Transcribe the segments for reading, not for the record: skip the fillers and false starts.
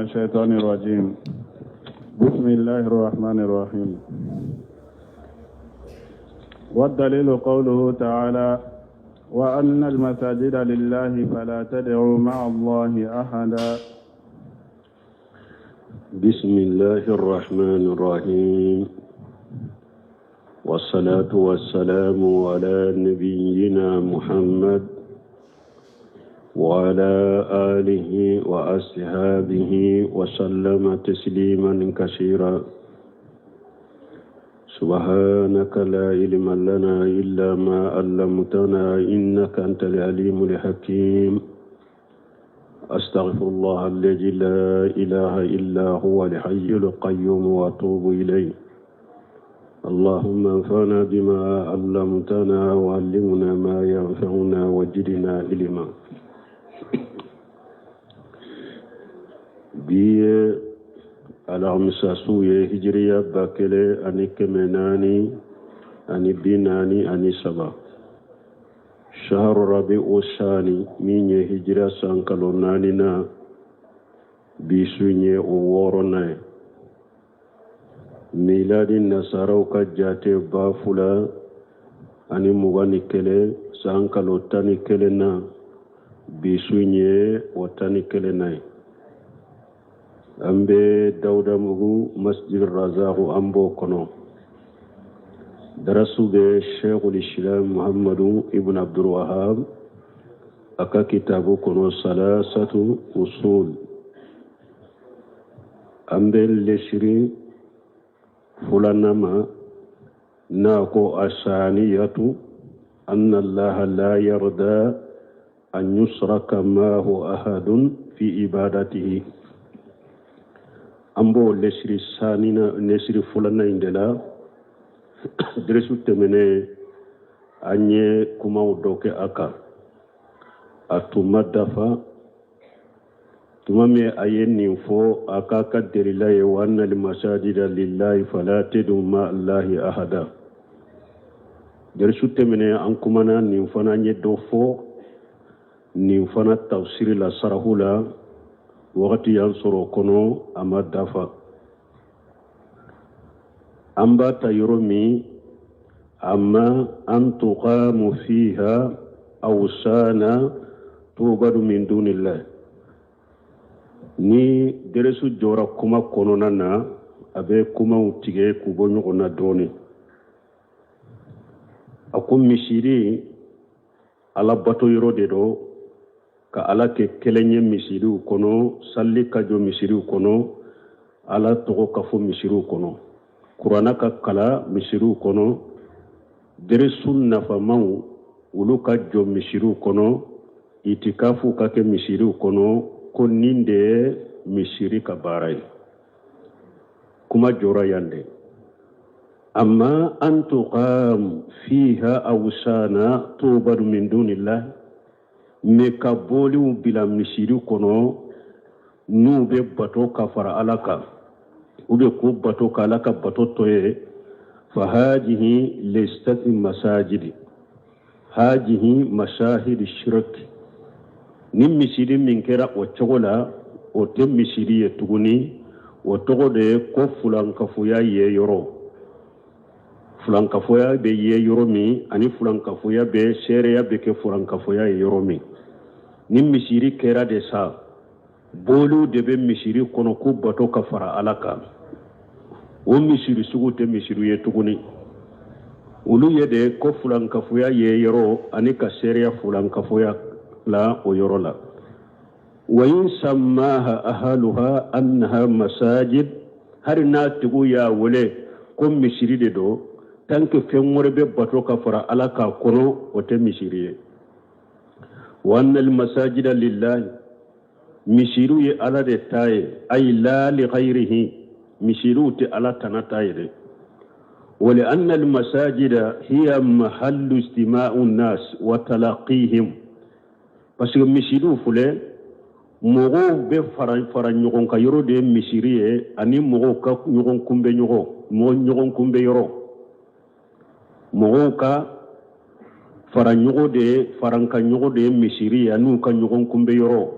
الشيطان الرجيم بسم الله الرحمن الرحيم والدليل قوله تعالى وأن المساجد لله فلا تدعوا مع الله أحدا بسم الله الرحمن الرحيم والصلاة والسلام على نبينا محمد وعلى آله وأصحابه وسلم تسليما كثيرا سبحانك لا علم لنا إلا ما علمتنا إنك أنت العليم الحكيم أستغفر الله الذي لا إله إلا هو الحي القيوم وأتوب إليه اللهم انفعنا بما علمتنا وعلمنا ما ينفعنا وجدنا علما bi ye alamisa su ye hijiriya 1443 shahru rabi'u sani min ye hijira san kalo naaninan bi su ye o wɔɔrɔnan ye miladi nasaraw ka jate 2021 san kalo 11nan bi su ye o 11nan ye an bɛ dawudabugu masjid razaku an b'o kɔnɔ darasu bɛ sheikhul islam muhammadu ibn abdul wahab a ka kitabu kɔnɔ salasatu usul an bɛ lesiri filanan ma n'a ko asaniyatu anna allaha la yarda an yusraka maahu ahadun fi ibadatihi an b'o lesiri sanina lesiri filanan in de la dɛrɛsu tɛmɛnen an ye kumaw dɔ kɛ a kan a tun ma dafa tuma min a ye nin fɔ a k'a ka delila ye wa anna almasajida lillahi fala tad'u ma allahi ahada dɛrisu tɛmɛnen an kumana nin fana an ye dɔ fɔ nin fana tafsiri la sarahu la wagati y'an sɔrɔ kɔnɔ a ma dafa an b'a ta yɔrɔ min amma an tuqamu fiha awsana tubadu min dunillah ni dɛrɛsu jɔra kuma kɔnɔna na a bɛ kumaw tigɛ k'u bɔ ɲɔgɔn na dɔɔnin a ko misiri ala bato yɔrɔ de don ka ala kɛ kelen ye misiriw kɔnɔ sali ka jɔ misiriw kɔnɔ ala tɔgɔ ka fɔ misiriw kɔnɔ kuranna ka kalan misiriw kɔnɔ deresu nafamaw olu ka jɔ misiriw kɔnɔ itikafu ka kɛ misiriw kɔnɔ ko nin de ye misiri ka baara ye kuma jɔra yan de amma an tuqam fiha awsana tubadu min dunillah mais ka boliw bila misiri kɔnɔ n'u bɛ bato ka fara ala kan u bɛ k'u bato ka ala ka bato to ye fa hajihi laysat masajidi hajihi masahidi shirk ni misiri min kɛra o cogo la o tɛ misiri ye tuguni o tɔgɔ de ye ko fulankafoya ye yɔrɔ fulankafoya bɛ ye yɔrɔ min ani fulankafoya bɛ seereya bɛ kɛ fulankafoya ye yɔrɔ min ni misiri kɛra de sa boliw de bɛ misiri kɔnɔ k'u bato ka fara ala kan o misiri sugu tɛ misiri ye tuguni olu ye de ko fulankafoya ye yɔrɔ ani ka seereya fulankafoya la o yɔrɔ la wa in sammaha ahaluha annaha masajid hari n'a tigiw y'a wele ko misiri de don tant que fɛn wɛrɛ bɛ bato ka fara ala k'a kɔnɔ o tɛ misiri ye wa anna almasajida lillahi misiriw ye ala de ta ye ayi la li ghayrihi misiriw tɛ ala tana ta ye dɛ wa li anna almasajida hiya mahallu istima'u nnas wa talaqihim parce que misiriw filɛ mɔgɔw bɛ fara fara ɲɔgɔn kan yɔrɔ de ye misiri ye ani mɔgɔw ka ɲɔgɔn kunbɛ ɲɔgɔn mɔgɔ ɲɔgɔn kunbɛ yɔrɔ mɔgɔw ka fara ɲɔgɔn de ye farankan ɲɔgɔn de ye misiri ye an'u ka ɲɔgɔn kunbɛ yɔrɔ.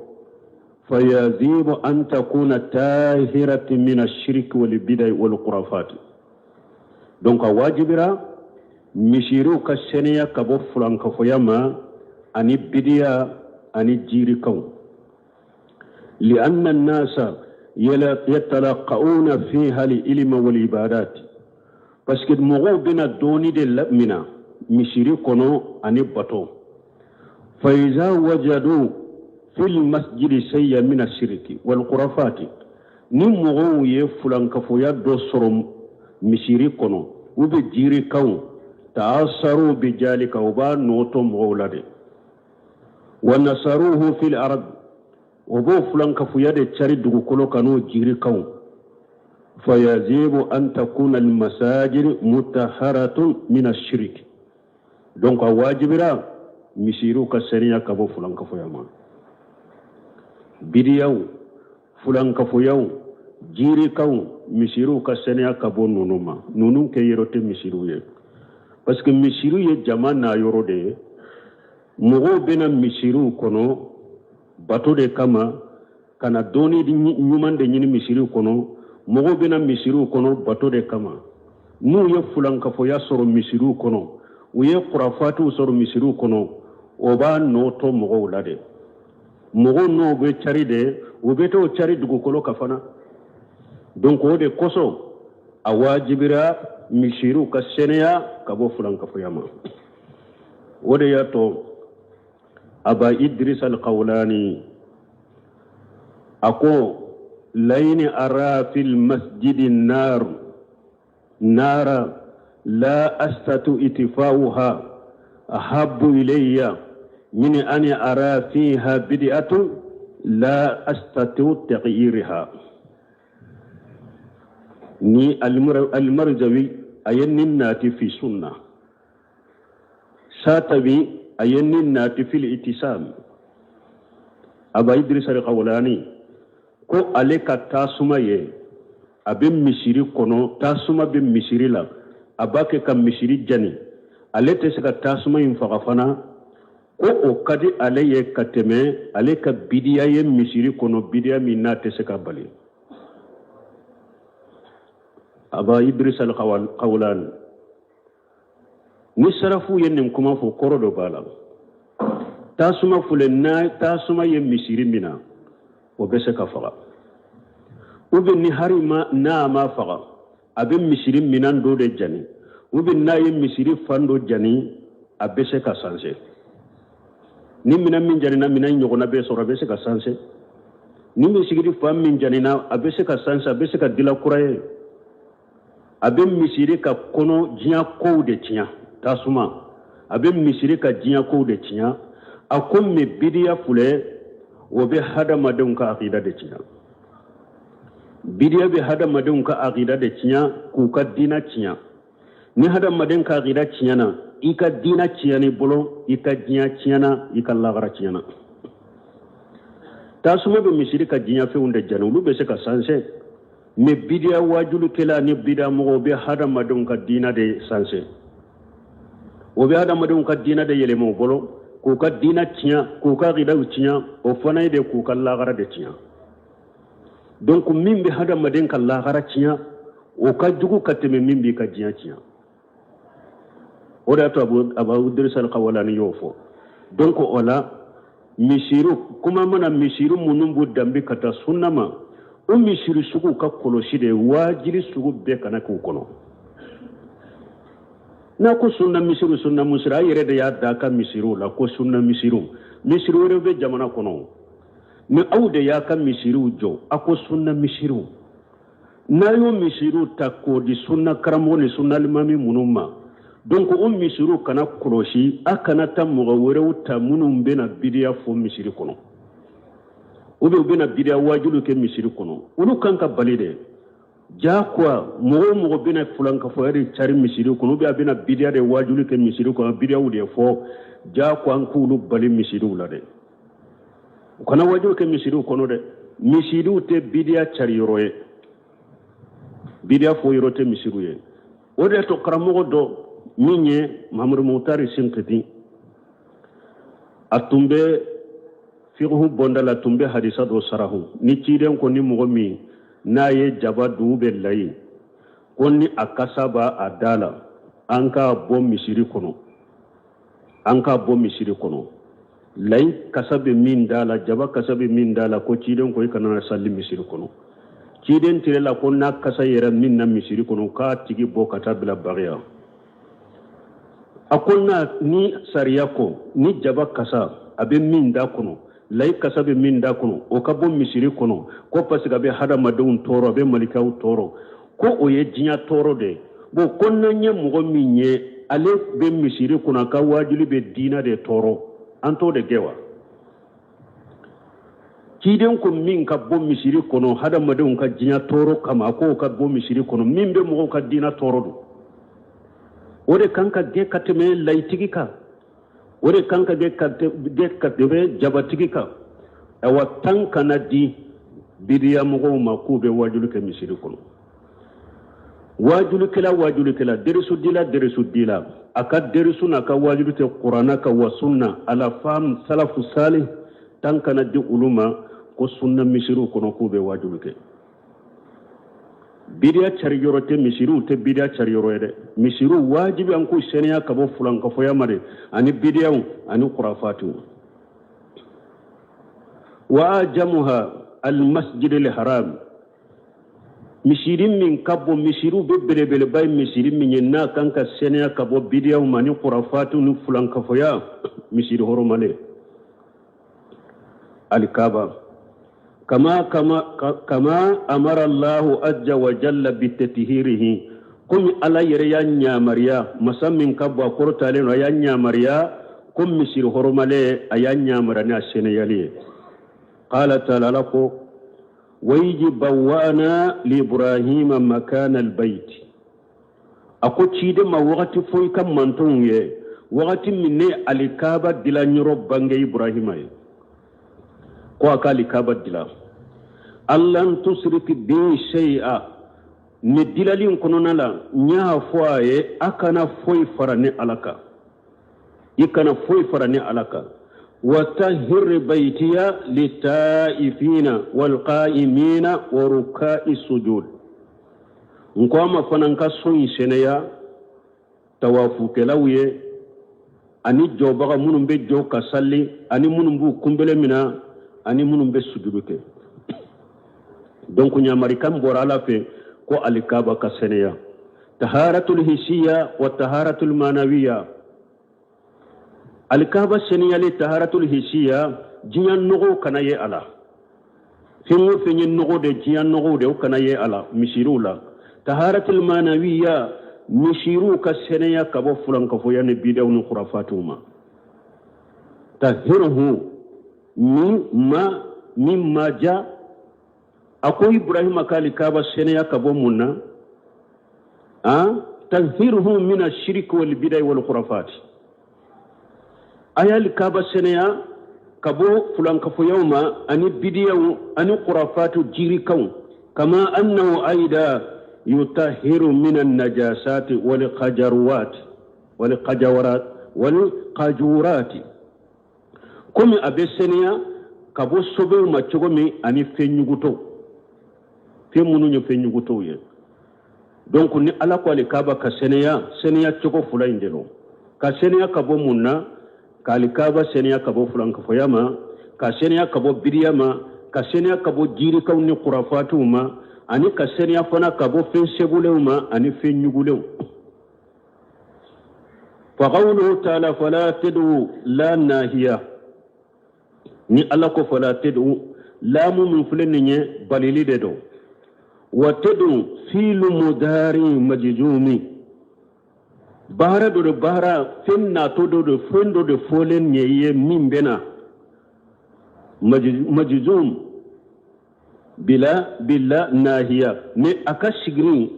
Fayajibu an takuna tahirati min ashirki wal bidai wal khurafat. Donc a wajibira misiriw ka sɛnɛya ka bɔ fulankafoya ma ani bidiya ani jirikanw. Lianna an-nasa yatalaqauna fiha al-ilma wal ibadat, parce que mɔgɔw bɛna dɔɔni de mina misiri kɔnɔ ani bato. Fa iza wajadu fil masjidi shay'an min ashirki wal khurafati, ni mɔgɔw ye fulankafoya dɔ sɔrɔ misiri kɔnɔ u bɛ jirikanw, ta'asaru bi zalika, u b'a nɔtɔ mɔgɔw la de. Wa nasaruhu fil ard, o b'o fulankafoya de cari dugukolo kan n'o jirikanw. Fayajibu an takuna al masajid mutaharatun min ashirk. Donc a wajibira misiriw ka saniya ka bɔ fulankafoya ma, bidiyaw, fulankafoyaw, jirikanw, misiriw ka saniya ka bɔ ninnu ma. Ninnu kɛ yɔrɔ tɛ misiriw ye, parce que misiriw ye jama n'a yɔrɔ de ye. Mɔgɔw bɛna misiriw kɔnɔ bato de kama, ka na dɔɔni ɲuman de ɲini misiriw kɔnɔ. Mɔgɔw bɛna misiriw kɔnɔ bato de kama. N'u ye fulankafoya sɔrɔ misiriw kɔnɔ, u ye kurafatiw sɔrɔ misiriw kɔnɔ, o b'a nɔ to mɔgɔw la de. Mɔgɔw n'o bɛ cari de, u bɛ t'o cari dugukolo kan fana. Donc o de kosɔn a wajibira misiriw ka sɛnɛya ka bɔ fulankafoya ma. O de y'a to Aba Idris al-Qawlani a ko: layini ara fil masjidi nar nara la astatu itifa'uha ahabbu ilayya min an ara fiha bid'atu la astatu taghyirha. Ni al-Marjawi a ye nin nati fi sunna, Satabi a ye nin nati fil itisam. Aba Idris al-Qawlani ko ale ka tasuma ye a bɛ misiri kɔnɔ, tasuma bɛ misiri la, a b'a kɛ ka misiri jani, ale tɛ se ka tasuma in faga fana, ko o ka di ale ye ka tɛmɛ ale ka bidiya ye misiri kɔnɔ, bidiya min n'a tɛ se ka bali. Aba Idris al-Qawlani, ni sarafu ye nin kuma fɔ, kɔrɔ dɔ b'a la. Tasuma filɛ, n'a tasuma ye misiri min na, o bɛ se ka faga, ou bien ni hari ma n'a ma faga, a bɛ misiri minɛn dɔ de jani, ou bien n'a ye misiri fan dɔ jani, a bɛ se ka sanse. Ni minɛn min janina, minɛn ɲɔgɔnna bɛ sɔrɔ, a bɛ se ka sanse. Ni misiri fan min janina, a bɛ se ka sanse, a bɛ se ka dilan kura ye. A bɛ misiri ka kɔnɔ diɲɛ kow de tiɲɛ, tasuma a bɛ misiri ka diɲɛ kow de tiɲɛ. A ko mɛ bidiya filɛ, o bɛ hadamadenw ka akida de tiɲɛ. Bidiya bɛ hadamadenw ka akida de tiɲɛ, k'u ka diina tiɲɛ. Ni hadamaden ka akida tiɲɛna, i ka diina tiɲɛn'i bolo, i ka diɲɛ tiɲɛna, i ka lagara tiɲɛna. Tasuma bɛ misiri ka diɲɛ fɛnw de jani, olu bɛ se ka sanse. Mɛ bidiya wajulikɛla ni bidiya mɔgɔw bɛ hadamadenw ka diina de sanse, o bɛ hadamadenw ka diina de yɛlɛma u bolo, k'u ka diina tiɲɛ, k'u ka akidaw tiɲɛ, o fana ye de k'u ka lagara de tiɲɛ. Donc min bɛ hadamaden ka lagara tiɲɛ, o ka jugu ka tɛmɛ min b'i ka diɲɛ tiɲɛ. O de y'a to Abu Idris al-Qawlani y'o fɔ. Donc o la misiriw kuma mana, misiri minnu b'u danbe ka taa sunna ma, o misiri sugu ka kɔlɔsi de, waajiri sugu bɛɛ kana k'u kɔnɔ. N'a ko sunna misiriw, sunna misiri, a yɛrɛ de y'a da a ka misiriw la ko sunna misiriw. Misiri wɛrɛw bɛ jamana kɔnɔ, ni aw de y'a ka misiriw jɔ, a ko sunna misiriw. N'a y'o misiriw ta k'o di sunna karamɔgɔ ni sunna alimami minnu ma, donc o misiriw kana kɔlɔsi, a kana taa mɔgɔ wɛrɛw ta minnu bɛna bidiya fɔ misiri kɔnɔ, ou bien u bɛna bidiya waajulu kɛ misiri kɔnɔ, olu kan ka bali dɛ. Jagoya mɔgɔ o mɔgɔ bɛna fulankafoya de cari misiri kɔnɔ, ou bien a bɛna bidiya de waajulu kɛ misiri kɔnɔ, bidiyaw de fɔ, jagoya an k'olu bali misiriw la dɛ. U kana waajulu kɛ misiriw kɔnɔ dɛ. Misiriw tɛ bidiya cari yɔrɔ ye, bidiya fɔ yɔrɔ tɛ misiriw ye. O de y'a to karamɔgɔ dɔ min ye Mahamadu Mutari Sinkiti, a tun bɛ Fiqhu bonda la tun bɛ hadisa dɔ sarahu ni ciden ko ni mɔgɔ min n'a ye jaba dun bɛ layi ko ni a kasa b'a a da la an k'a bɔ misiri kɔnɔ an k'a bɔ misiri kɔnɔ layi kasa bɛ min da la jaba kasa bɛ min da la ko ciden ko i kana na sali misiri kɔnɔ ciden tile la ko n'a kasa yɛrɛ min na misiri kɔnɔ k'a tigi bɔ ka taa bila bagiya a ko na ni sariya ko ni jaba kasa a bɛ min da kɔnɔ layi kasa bɛ min da kɔnɔ o ka bɔ misiri kɔnɔ ko parce que a bɛ hadamadenw tɔɔrɔ a bɛ malikaw tɔɔrɔ ko o ye diɲɛ tɔɔrɔ de ye bon ko n'an ye mɔgɔ min ye ale bɛ misiri kɔnɔ a ka waajuli bɛ diina de tɔɔrɔ an t'o de gɛn wa ciden ko min ka bɔ misiri kɔnɔ hadamadenw ka diɲɛ tɔɔrɔ kama a k'o ka bɔ misiri kɔnɔ min bɛ mɔgɔw ka diina tɔɔrɔ don o de kan ka gɛn ka tɛmɛ layitigi kan o de kan ka gɛn ka tɛmɛ jabatigi kan awa tan kana di bidiya mɔgɔw ma k'u bɛ waajuli kɛ misiri kɔnɔ waajulikɛla waajulikɛla derisudila derisudila a ka derisu n'a ka waajuli tɛ kuranna kan wa sunna ala faamu salafu salih tan kana di olu ma ko sunna misiriw kɔnɔ k'u bɛ waajuli kɛ bidiya cari yɔrɔ tɛ misiriw tɛ bidiya cari yɔrɔ ye dɛ misiriw wajibi an k'u sɛnɛya ka bɔ fulankafoya ma de ani bidiyaw ani kurafatiw wa ajamuha almasjid alharam misiri min ka bon misiriw bɛ belebeleba ye misiri min ye n'a kan ka sɛnɛya ka bɔ bidiyaw ma ni kurafatiw ni fulankafoya misiri hɔrɔmalen alikaba kama kama kama amara allahu azza wa jalla bitatihirihi komi ala yɛrɛ y'a ɲamariya masa min ka bon a kɔrɔtalen don a y'a ɲamariya ko misiri hɔrɔmalen a y'a ɲamariya ni a sɛnɛyali ye qala taala ala ko wa iz bawwa'na li ibrahima makana albayt a ko ciden ma wagati fɔ i ka mantonw ye wagati min ne alikaba dilan yɔrɔ bange ibrahima ye ko a ka alikaba dilan alla tusrik bi shay'a ni dilali in kɔnɔna la n y'a fɔ a ye a kana foyi fara ne ala kan i kana foyi fara ne ala kan wa tahir baytiya litaifina walqaimina wa ruka'i sujud n ko a ma fana n ka so in sɛnɛya tawafukɛlaw ye ani jɔbaga minnu bɛ jɔ ka sali ani minnu b'u kunbele minɛ ani minnu bɛ sujudu kɛ donc ɲamarikan bɔra ala fɛ ko alikaba ka sɛnɛya taharatul hisiya wa taharatul manawiya alikaba sɛnɛyali taharatul hisiya diɲɛ nɔgɔw kana ye a la fɛn o fɛn ye nɔgɔ de diɲɛ nɔgɔw de o kana ye a la misiriw la taharatul manawiya misiriw ka sɛnɛya ka bɔ fulankafoya ni bidaw ni kurafatiw ma tahirhu min ma min ma ja a ko ibrahima k'alikaba sɛnɛya ka bɔ mun na tahirhu min ashiriki wal bidai wal khurafat a y'alikaba sɛnɛya ka bɔ fulankafoyaw ma ani bidiyaw ani kurafatu jirikanw kama annahu aida yutahiru min annajasati wal qajaruwat wal qajawarat wal qajurati komi a bɛ sɛnɛya ka bɔ sobew ma cogo min ani fɛn ɲugutɔw fɛn minnu ye fɛn ɲugutɔw ye donc ni ala ko alikaba ka sɛnɛya sɛnɛya cogo fila in de don ka sɛnɛya ka bɔ mun na ka alikaba sɛnɛya ka bɔ fulankafoya ma ka sɛnɛya ka bɔ biriya ma ka sɛnɛya ka bɔ jirikaw ni kurafatiw ma ani ka sɛnɛya fana ka bɔ fɛn segulenw ma ani fɛn ɲugulenw fa qawluhu ta'ala fala tad'u la nahiya ni ala ko fala tad'u laamu min filɛ nin ye balili de don wa tad'u fiilu mudari majzumi baara dɔ de baara fɛn natɔ dɔ de fɛn dɔ de fɔlen ye i ye min bɛ na majzum bila bila nahiya mais a ka sigiri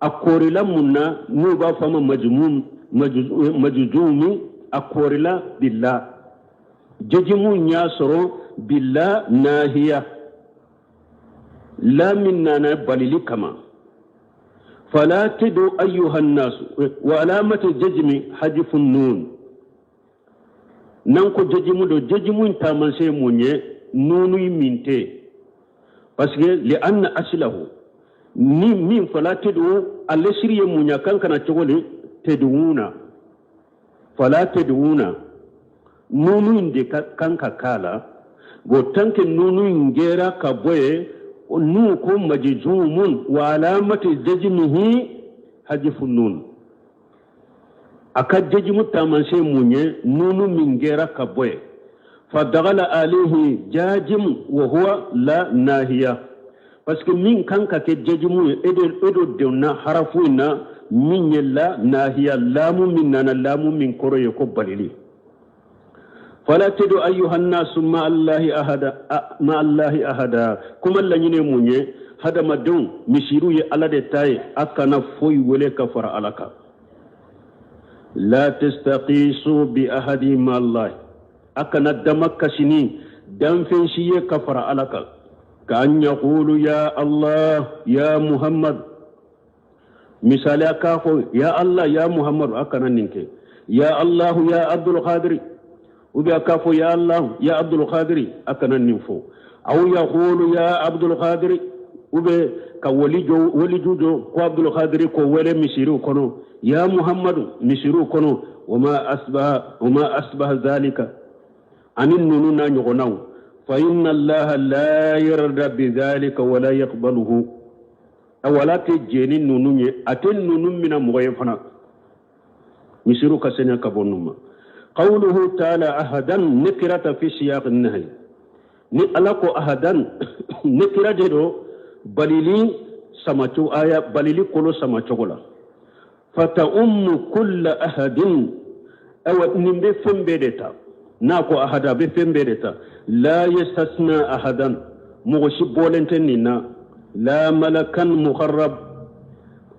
a koorila mun na n'u b'a fɔ a ma majmum majzumi a koorila bila jajimu y'a sɔrɔ bila nahiya la min nana balili kama fala tadu ayyuha nnasu wa alamatu jazmi hajfun nun. N'an ko jajimu don, jajimu in taamasiyɛn mun ye? Nunu min tɛ yen, parce que li anna asilahu ni min fala tad'u, a lasiri ye mun ye? A kan ka na cogo di? Tad'una, fala tad'una, nunu in de ka kan ka k'a la. Bon, tant que nunu in gɛra ka bɔ yen, n'u ko majzumun wa alamati jazmihi hajifu nun. A ka jajimu taamasiyɛn mun ye? Nunu min gɛra ka bɔ yen. Fa dagala alayhi jajim wa huwa la nahiya, parce que min kan ka kɛ jajimu ye, e de e do donna harafu in na min ye la nahiya, laamu min nana, laamu min kɔrɔ ye ko balili. Fala tadu ayyuha nnasu ma allahi ahada, ma allahi ahada. Kuma laɲini mun ye? Hadamadenw, misiriw ye Ala de ta ye, a kana foyi wele ka fara Ala kan. La tastaqisu bi ahadi ma allahi, a kana dama kasi ni danfɛn si ye ka fara Ala kan. Ka an yaqulu ya Allah, ya Muhammad. Misali, a k'a fɔ ya Allah, ya Muhammad, a kana nin kɛ. Ya Allahu, ya Abdul Qadiri, ou bien a k'a fɔ ya Allah, ya Abdul Qadiri, a kana nin fɔ. Aw yaqulu ya Abdul Qadiri, ou bien ka wali jɔ, waliju jɔ ko Abdul Qadiri, ko wele misiriw kɔnɔ, ya Muhammadu misiriw kɔnɔ, wama asbaha zalika, ani nunu n'a ɲɔgɔnnaw. Fa inna Allaha la yarda bidhalika wala yaqbaluhu. Wala tɛ jɛ ni ninnu ye, a tɛ ninnu mina mɔgɔ ye fana. Misiriw ka sɛnɛ ka bɔ ninnu ma. Qawluhu ta'ala ahadan nakirata fi siyaq an-nahy. Ni Ala ko ahadan, nakira de do balili samacogo, aya balili kolo samacogo la. Fata ummu kulla ahadin, awa nin bɛ fɛn bɛɛ de ta. N'a ko ahada, a bɛ fɛn bɛɛ de ta. La yastasna ahadan, mɔgɔ si bɔlen tɛ nin na. La malakan muqarrab,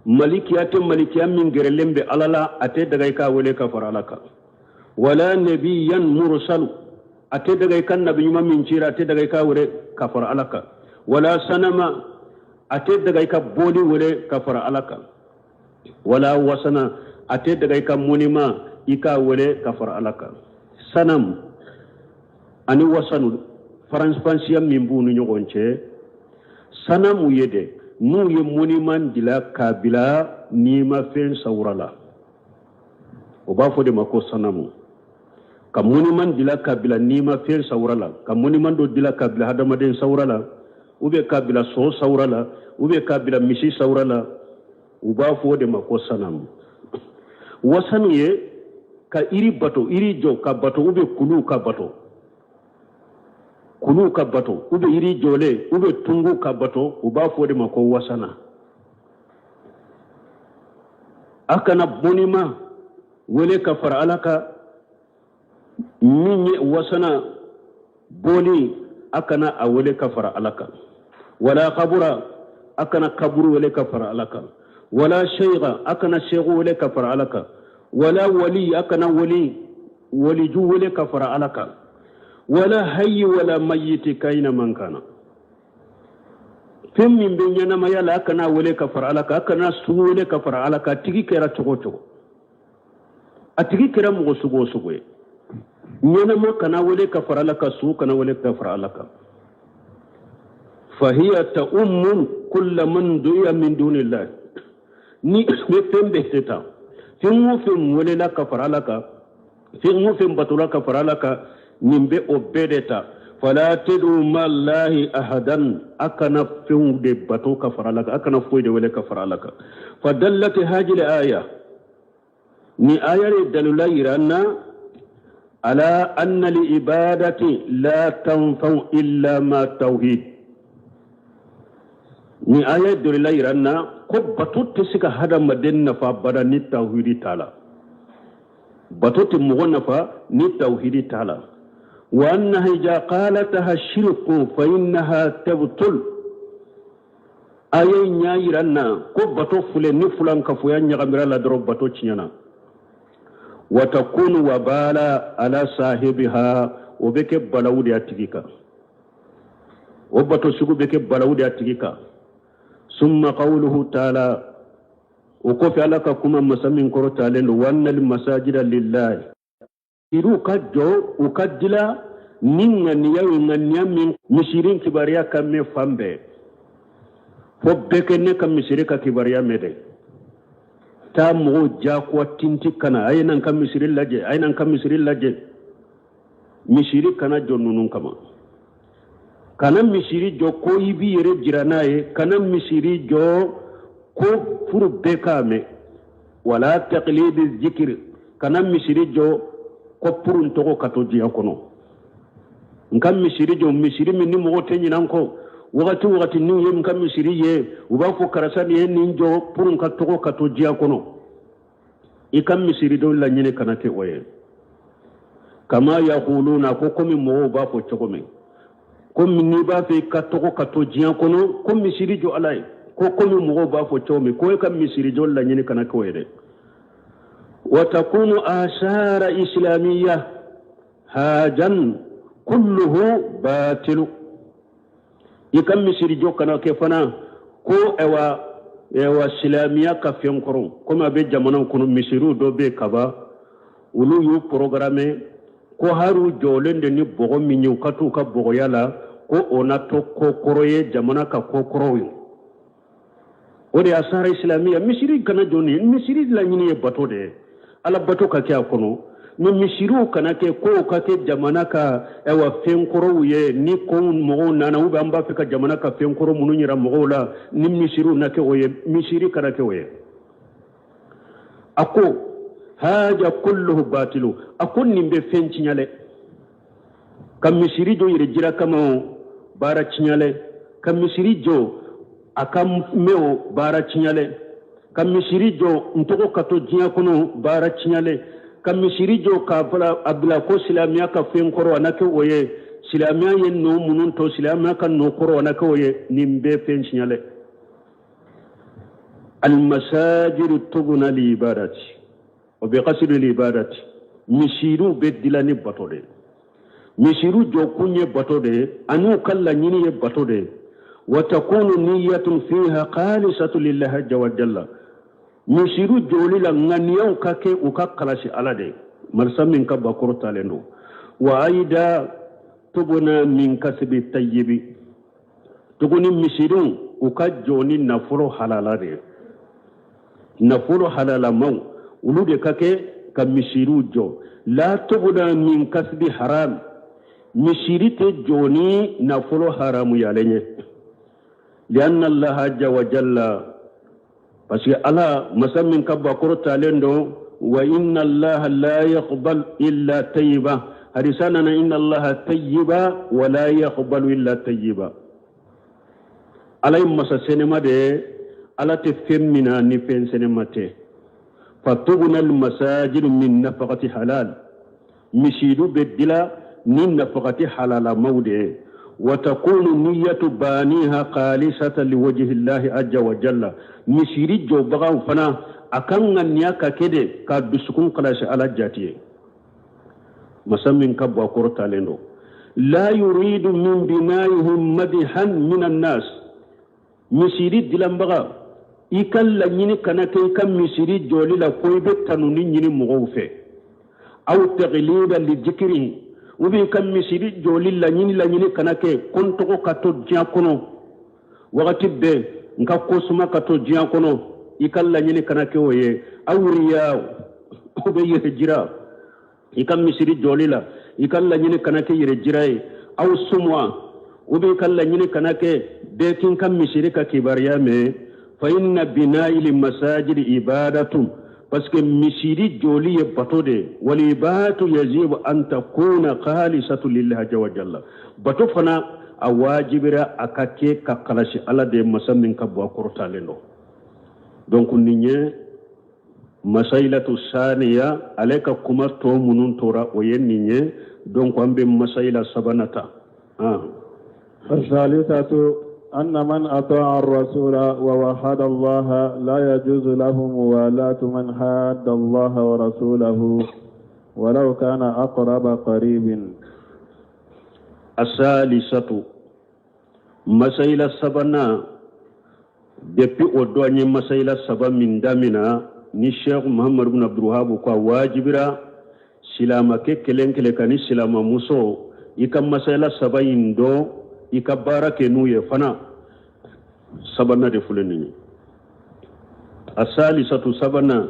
malikiya tɛ, malikiya min gɛrɛlen bɛ Ala la, a tɛ daga i k'a wele ka fara Ala kan. Wala nabiyan mursalu, a tɛ daga i ka nabi ɲuman min cira, a tɛ daga i k'a wele ka fara Ala kan. Wala sanama, a tɛ daga i ka boli wele ka fara Ala kan. Wala wasana, a tɛ daga i ka monument i k'a wele ka fara Ala kan. Sanam ani wasanu, faransiya min b'u ni ɲɔgɔn cɛ, sanamu ye dɛ, n'u ye monument dila k'a bila nimafɛn sawura la, o b'a fɔ de ma ko sanamu. Ka monument dila k'a bila nimafɛn sawura la, ka monument dɔ dila k'a bila hadamaden sawura la, ou bien k'a bila so sawura la, ou bien k'a bila misi sawura la, u b'a fɔ o de ma ko sanamu. Wasanu ye ka iri bato, iri jɔ ka bato, ou bien kuluw ka bato, kuluw ka bato, ou bien yiri jɔlen, ou bien tungu ka bato, u b'a fɔ o de ma ko wasana. A kana monument wele ka fara Ala kan. Min ye wasana boli, a kana a wele ka fara Ala kan. Wala kabura, a kana kaburu wele ka fara Ala kan. Wala sheiga, a kana shehu wele ka fara Ala kan. Wala wali, a kana wali, waliju wele ka fara Ala kan. Wala hayyi wala mayyiti kaina man kana, fɛn min bɛ ɲɛnamaya la, a kana wele ka fara Ala kan. A kana su wele ka fara Ala kan. A tigi kɛra cogo o cogo, a tigi kɛra mɔgɔ sugu o sugu ye, ɲɛnama kana wele ka fara Ala kan, su kana wele ka fara Ala kan. Fahiya ta'ummu kulla man du'iya min dunillahi. Ni bɛ fɛn bɛɛ tɛ ta, fɛn o fɛn welela ka fara Ala kan, fɛn o fɛn batola ka fara Ala kan, nin bɛ o bɛɛ de ta. Fala tad'u ma Allahi ahadan, a kana fɛnw de bato ka fara Ala kan, a kana foyi de wele ka fara Ala kan. Fadallat hajil aya, ni aya de dalila yira na ala anna li ibadati la tanfa'u illa ma tawhid. Ni aya dalila yira na ko bato tɛ se ka hadamaden nafa bada ni tawhidi t'a la. Bato tɛ mɔgɔ nafa ni tawhidi t'a la. Wa annaha idha qalataha shirku fa innaha tabtul. Aya in y'a yira na ko bato filɛ, ni fulankafoya ɲagamira la dɔrɔn, bato tiɲɛna. Wa takunu wabala ala sahibiha, o bɛ kɛ balawu de a tigi kan, o bato sugu bɛ kɛ balawu de a tigi kan. Summa qawluhu taala, o kɔfɛ Ala ka kuma masa min kɔrɔ talen don, wa anna al masajida lillahi. Misiriw ka jɔ, u ka dila ni ŋaniya ye, ŋaniya min misiri kibaruya ka mɛn fan bɛɛ, fo bɛɛ kɛ ne ka misiri ka kibaruya mɛn dɛ. Taa mɔgɔw jagoya tinti ka na, a ye na n ka misiri lajɛ, a ye na n ka misiri lajɛ. Misiri kana jɔ ninnu kama. Kana misiri jɔ ko i b'i yɛrɛ jira n'a ye, kana misiri jɔ ko furu bɛɛ k'a mɛn. Wala taqlidi zikiri, kana misiri jɔ ko puru n tɔgɔ ka to diɲɛ kɔnɔ. N ka misiri jɔ, misiri min ni mɔgɔ tɛ ɲinɛ n kɔ wagati wagati, n'u ye n ka misiri ye, u b'a fɔ karisa nin ye nin jɔ puru n ka tɔgɔ ka to diɲɛ kɔnɔ. I ka misiri dɔ laɲini kana kɛ o ye. Kama yakuluna, ko komi mɔgɔw b'a fɔ cogo min, komi n'i b'a fɛ i ka tɔgɔ ka to diɲɛ kɔnɔ, ko misiri jɔ ala ye, ko komi mɔgɔw b'a fɔ cogo min, ko e ka misiri jɔ laɲini kana kɛ o ye dɛ. Wa takunu asara islamiya hajan kulluhu batilu. I ka misiri jɔ kana kɛ fana ko ɛwa ɛwa silamɛya ka fɛn kɔrɔ, komi a bɛ jamanaw kɔnɔ, misiriw dɔ bɛ yen kaban, olu y'u programme ko hali u jɔlen de ni bɔgɔ min ye, u ka t'u ka bɔgɔya la, ko o na to ko kɔrɔ ye, jamana ka ko kɔrɔw ye. O de ye asara islamiya. Misiri kana jɔ ni misiri laɲini ye bato de ye, ala bato ka kɛ a kɔnɔ. Ni misiriw kana kɛ kow ka kɛ jamana ka ɛwa fɛn kɔrɔw ye, ni ko mɔgɔw nana, ou bien an b'a fɛ ka jamana ka fɛn kɔrɔ minnu yira mɔgɔw la, ni misiriw na kɛ o ye, misiri kana kɛ o ye. A ko haja kulluhu batilu, a ko nin bɛ fɛn tiɲɛ lɛ. Ka misiri jɔ yɛrɛ jira kama, o baara tiɲɛ lɛ. Ka misiri jɔ a ka mɛn, o baara tiɲɛ lɛ. Ka misiri jɔ n tɔgɔ ka to diɲɛ kɔnɔ, baara tiɲɛ lɛ. Ka misiri jɔ k'a a bila ko silamɛya ka fɛn kɔrɔ, a na kɛ o ye, silamɛya ye nɔ minnu to, silamɛya ka nɔ kɔrɔ, a na kɛ o ye, nin bɛɛ fɛn tiɲɛ lɛ. Almasajidu tubna li ibadati o bi qasdi li ibadati. Misiriw bɛ dila ni bato de ye, misiriw jɔkun ye bato de ye, ani u ka laɲini ye bato de ye. Wa takunu niyatun fiha khalisatu lillahi azza wa jalla. Misiriw jɔli la, ŋaniyaw ka kɛ u ka kalasi ala de ye, marisa min ka bakɔrɔ talen don. Wa ayida tubna min kasbi tayyibi. Tuguni misiriw u ka jɔ ni nafolo halala de ye, nafolo halalamaw olu de ka kɛ ka misiriw jɔ. La tubna min kasbi haram, misiri tɛ jɔ ni nafolo haramuyalen ye. Lianna allaha azza wa jalla, parce que ala masa min ka bakɔrɔ talen don, wa inna allaha la yaqbal illa tayyiba. Hadisa nana inna allaha tayyiba wa la yaqbalu illa tayyiba. Ala ye masa senema de ye, ala tɛ fɛn min na ni fɛn senema tɛ. Fatubna almasajidu min nafaqati halal, misidu bɛ dila ni nafaqati halalamaw de ye. Wa takunu niyatu baniha khalisatan liwajhi llahi azza wa jalla. Misiri jɔbagaw fana a kan ŋaniya ka kɛ de ka dusukun kalasi ala jati ye, masa min ka bɔ a kɔrɔ talen don. La yuridu min binaihim madihan min annas. Misiri dilanbaga, i ka laɲini kana kɛ i ka misiri jɔli la ko i bɛ tanuni ɲini mɔgɔw fɛ, aw taglida li zikrihi, ou bien i ka misiri jɔli laɲini kana kɛ ko n tɔgɔ ka to diɲɛ kɔnɔ wagati bɛɛ, n ka ko suma ka to diɲɛ kɔnɔ, i ka laɲini kana kɛ o ye. Aw riya, o bɛ yɛrɛ jira i ka misiri jɔli la, i ka laɲini kana kɛ yɛrɛ jira ye. Aw sumwa, ou bien i ka laɲini kana kɛ bɛɛ k'i ka misiri ka kibaruya mɛn. Fa inna bina'il masajidi ibadatun, parce que misiri jɔli ye bato de ye. Wal ibadatu yajibu an takuna khalisatu lillahi azza wa jalla. Bato fana a wajibira a ka kɛ ka kalasi ala de ye, masa min ka bɔ a kɔrɔtalen don. Donc nin ye masailatu saniya, ale ka kuma tɔ minnu tora o ye nin ye. Donc an bɛ masaila sabanan ta. الثالثة أن من أطاع الرسول ووحد الله لا يجوز له موالاة من حاد الله ورسوله ولو كان أقرب قريب. الثالثة مسائل السبنا depuis o don an ye masayila saba min damina ni Sheikh Muhammad ibn Abdul Wahhab ko a wajibira. Silamakɛ kelen kelen ka ni silamamuso, i ka masayala saba in dɔn, i ka baara kɛ n'u ye fana. Sabanan de filɛ nin ye. Asalisatu, sabanan,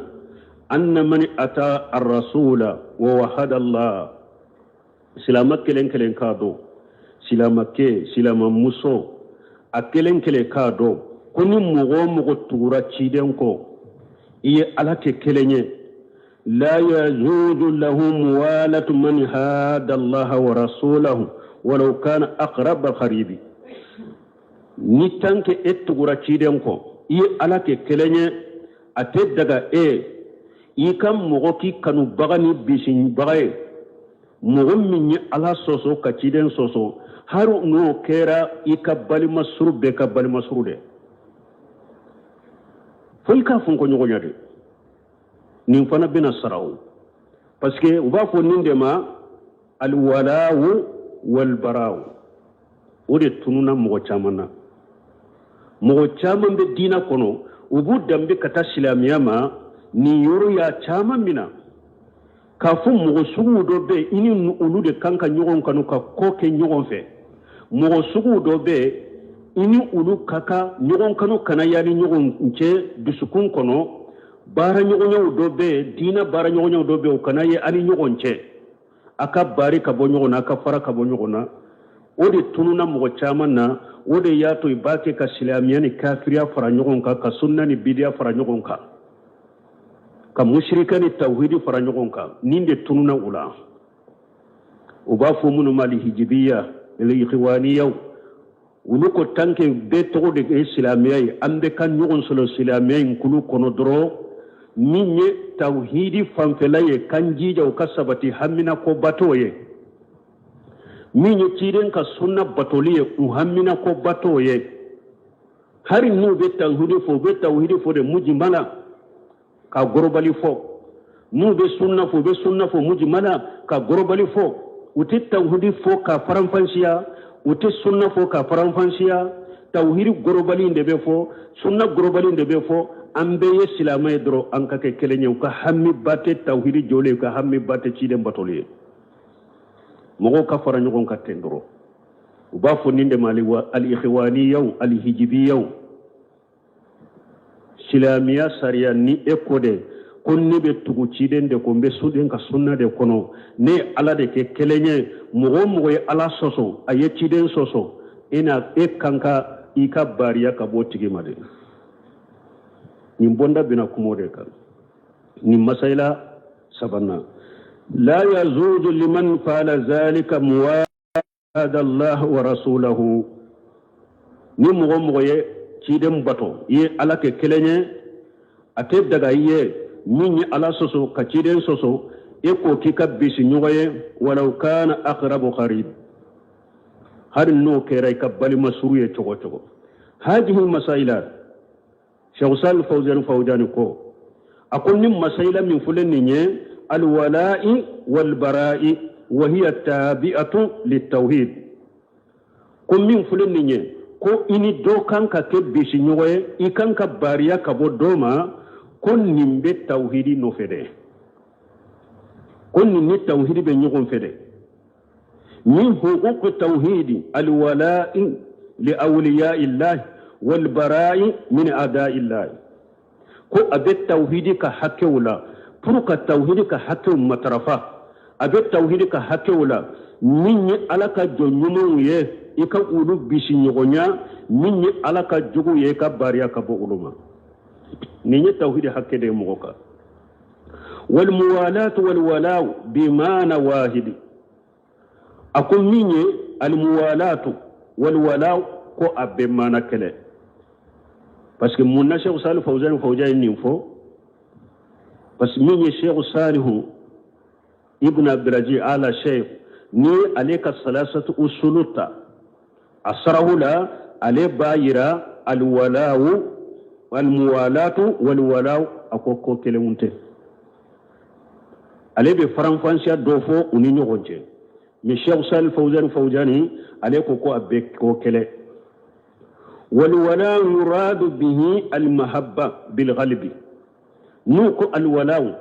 anna man ata arrasula wa wahada Allah. Silama kelen kelen k'a dɔn, silamakɛ, silamamuso, a kelen kelen k'a dɔn ko ni mɔgɔ o mɔgɔ tugura ciden kɔ, i ye Ala kɛ kelen ye, la yajuzu lahu muwalatu man hada Allaha wa rasulahu walau kana aqraba qaribi. Ni tant que e tugura ciden kɔ, i ye Ala kɛ kelen ye, a tɛ daga e i ka mɔgɔ k'i kanubaga ni bisibaga ye, mɔgɔ min ye Ala sɔsɔ ka ciden sɔsɔ, hari n'o kɛra i ka balima suru bɛɛ ka balima suru dɛ. Fo i k'a fɔ ko ɲɔgɔnya de nin fana bɛna sara o, parce que u b'a fɔ nin de ma alwalawu walbarawu. O de tununa mɔgɔ caman na. Mɔgɔ caman bɛ diinɛ kɔnɔ, u b'u danbe ka taa silamɛya ma nin yɔrɔ y'a caman min na k'a fɔ mɔgɔ suguw dɔ bɛ yen, i ni olu de kan ka ɲɔgɔn kanu ka ko kɛ ɲɔgɔn fɛ. Mɔgɔ suguw dɔ bɛ yen, i ni olu ka kan ɲɔgɔn kanu kana yaali ɲɔgɔn cɛ dusukun kɔnɔ. Baara ɲɔgɔnyaw dɔ bɛ yen, diinɛ baara ɲɔgɔnyaw dɔ bɛ yen, o kana ye ani ɲɔgɔn cɛ, a ka baari ka bɔ ɲɔgɔn na, a ka fara ka bɔ ɲɔgɔn na. O de tununa mɔgɔ caman na. O de y'a to i b'a kɛ ka silamɛya ni kafiriya fara ɲɔgɔn kan, ka sunna ni bidiya fara ɲɔgɔn kan, ka musirika ni tawhidi fara ɲɔgɔn kan. Nin de tununa u la. U b'a fɔ minnu ma alhijibiya, alikhwaniyaw. Olu ko tant que bɛɛ tɔgɔ de ye silamɛya ye, an bɛ ka ɲɔgɔn sɔrɔ silamɛya in kulu kɔnɔ dɔrɔn, min ye tawhidi fanfɛla ye, k'an jija o ka sabati, hamina ko bato ye, min ye ciden ka sunna batoli ye, u hamina ko bato ye. Hari n'u bɛ tawhidi fɔ, u bɛ tawhidi fɔ de mujimala ka gorobali fɔ. N'u bɛ sunna fɔ, u bɛ sunna fɔ mujimala ka gorobali fɔ. U tɛ tawhidi fɔ ka faranfansiya, u tɛ sunna fɔ ka faranfansiya. Tawhidi gorobali in de bɛ fɔ, sunna gorobali in de bɛ fɔ. An bɛɛ ye silamɛ ye dɔrɔn, an ka kɛ kelen ye. U ka hami ba tɛ tawhidi jɔlen ye, u ka hami ba tɛ ciden batoli ye. Mɔgɔw ka fara ɲɔgɔn kan ten dɔrɔn. U b'a fɔ nin de ma al-ikhwaniyaw, al-hijibiyaw. Silamɛya sariya ni e ko de ko ne bɛ tugu ciden de ko, n bɛ suden ka sunna de kɔnɔ, ne ye Ala de kɛ kelen ye. Mɔgɔ o mɔgɔ ye Ala sɔsɔ, a ye ciden sɔsɔ, e na e kan ka i ka bariya ka bɔ tigi ma de. Nin bonda bɛna kuma o de kan. Nin masayila sabanan, la yazuzu liman fa'ala zalika muwada Allah wa rasulahu. Ni mɔgɔ mɔgɔ ye ciden bato, i ye Ala kɛ kelen ye, a tɛ daga i ye min ye Ala sɔsɔ ka ciden sɔsɔ, e k'o k'i ka bisi ɲɔgɔn ye, walaw kana aqrabu qarib, hali n'o kɛra i ka balima suru ye cogo cogo. Hadihi masaila, Cheikh Sal Fawzan Fawzani ko, a ko ni masayila min filɛ nin ye, alwala'i walbara'i wa hiya tabi'atu litawhid, ko min filɛ nin ye, ko i ni dɔ kan ka kɛ bisi ɲɔgɔn ye, i kan ka bariya ka bɔ dɔ ma, ko nin bɛ tawhidi nɔfɛ dɛ, ko nin ni tawhidi bɛ ɲɔgɔn fɛ dɛ. Min huquq tawhidi alwala'i li awliya'i llahi walbara'i min ada'i llahi, ko a bɛ tawhidi ka hakɛw la pour ka tawhidi ka hakɛw matarafa. A bɛ tawhidi ka hakɛw la, min ye Ala ka jɔn ɲumanw ye, i ka olu bisi ɲɔgɔnya, min ye Ala ka juguw ye, i ka bariya ka bɔ olu ma. Nin ye tawhidi hakɛ de ye mɔgɔ kan. Walmuwalatu walwalaw bimana wahidi, a ko min ye almuwalatu walwalaw, ko a bɛ mana kɛlɛ. Parce que mun na Cheikh Salih Fawzan Fawzan ye nin fɔ? Parce que min ye Cheikh Salihu Ibn Abdulaziz Ala Cheikh, ni ale ka salasatu usulu ta a sarahu la, ale b'a yira alwalawu almuwalatu walwalaw, a ko ko kelenw tɛ. Ale bɛ faranfansiya dɔ fɔ u ni ɲɔgɔn cɛ, mais Cheikh Salih Fawzan Fawzani, ale ko ko a bɛ ko kɛlɛ. Walwala yuradu bihi almahabba bilghalibi. N'u ko alwalaw,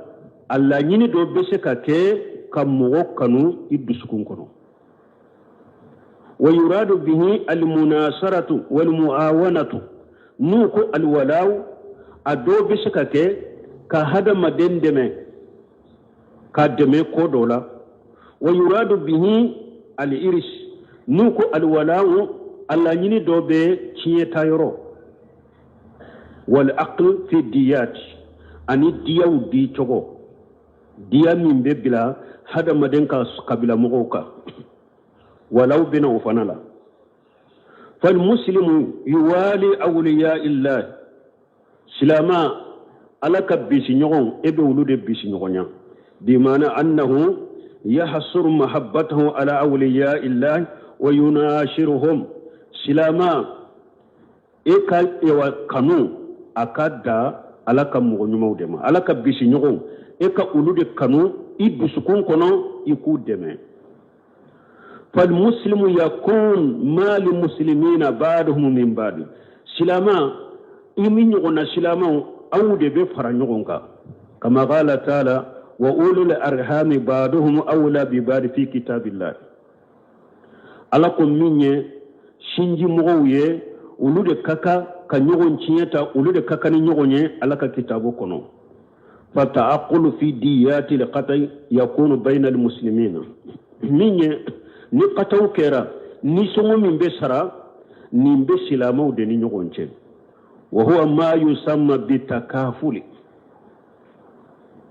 a laɲini dɔ bɛ se ka kɛ ka mɔgɔ kanu i dusukun kɔnɔ. Wa yuradu bihi almunasaratu walmuawanatu. N'u ko alwalaw, a dɔw bɛ se ka kɛ ka hadamaden dɛmɛ, ka dɛmɛ ko dɔ la. Wa yuradu bihi al-iris. N'u ko alwalaw, a laɲini dɔ bɛ tiɲɛ ta yɔrɔ. Wal aql fi diyat, ani diyaw di cogo, diya min bɛ bila hadamaden ka kabila mɔgɔw kan, walaw bɛna o fana la. Fal muslimu yuwali awliya illah, silama ala ka bisi ɲɔgɔn, e bɛ olu de bisi ɲɔgɔnya. Bimana annahu yahsuru mahabbatahu ala awliya illah wa yunashiruhum. Silama e ka ewa kanu a ka da ala ka mɔgɔ ɲumanw de ma, ala ka bisi ɲɔgɔn, e ka olu de kanu i dusukun kɔnɔ, i k'u dɛmɛ. Fal muslimu yakun mali muslimina ba'duhum min ba'd. Silama i min ɲɔgɔnna silamaw, aw de bɛ fara ɲɔgɔn kan. Kama qala ta'ala wa ulul arhami ba'duhum awla bi ba'd fi kitabillah. Ala ko min ye sinji mɔgɔw ye, olu de ka kan ka ɲɔgɔn tiɲɛ ta, olu de ka kan ni ɲɔgɔn ye ala ka kitabu kɔnɔ. Fata'aqulu fi diyati liqata'i yakunu bayna almuslimina. Min ye ni kataw kɛra, ni sɔngɔ min bɛ sara, nin bɛ silamɛw de ni ɲɔgɔn cɛ. Wa huwa ma yusamma bitakafuli.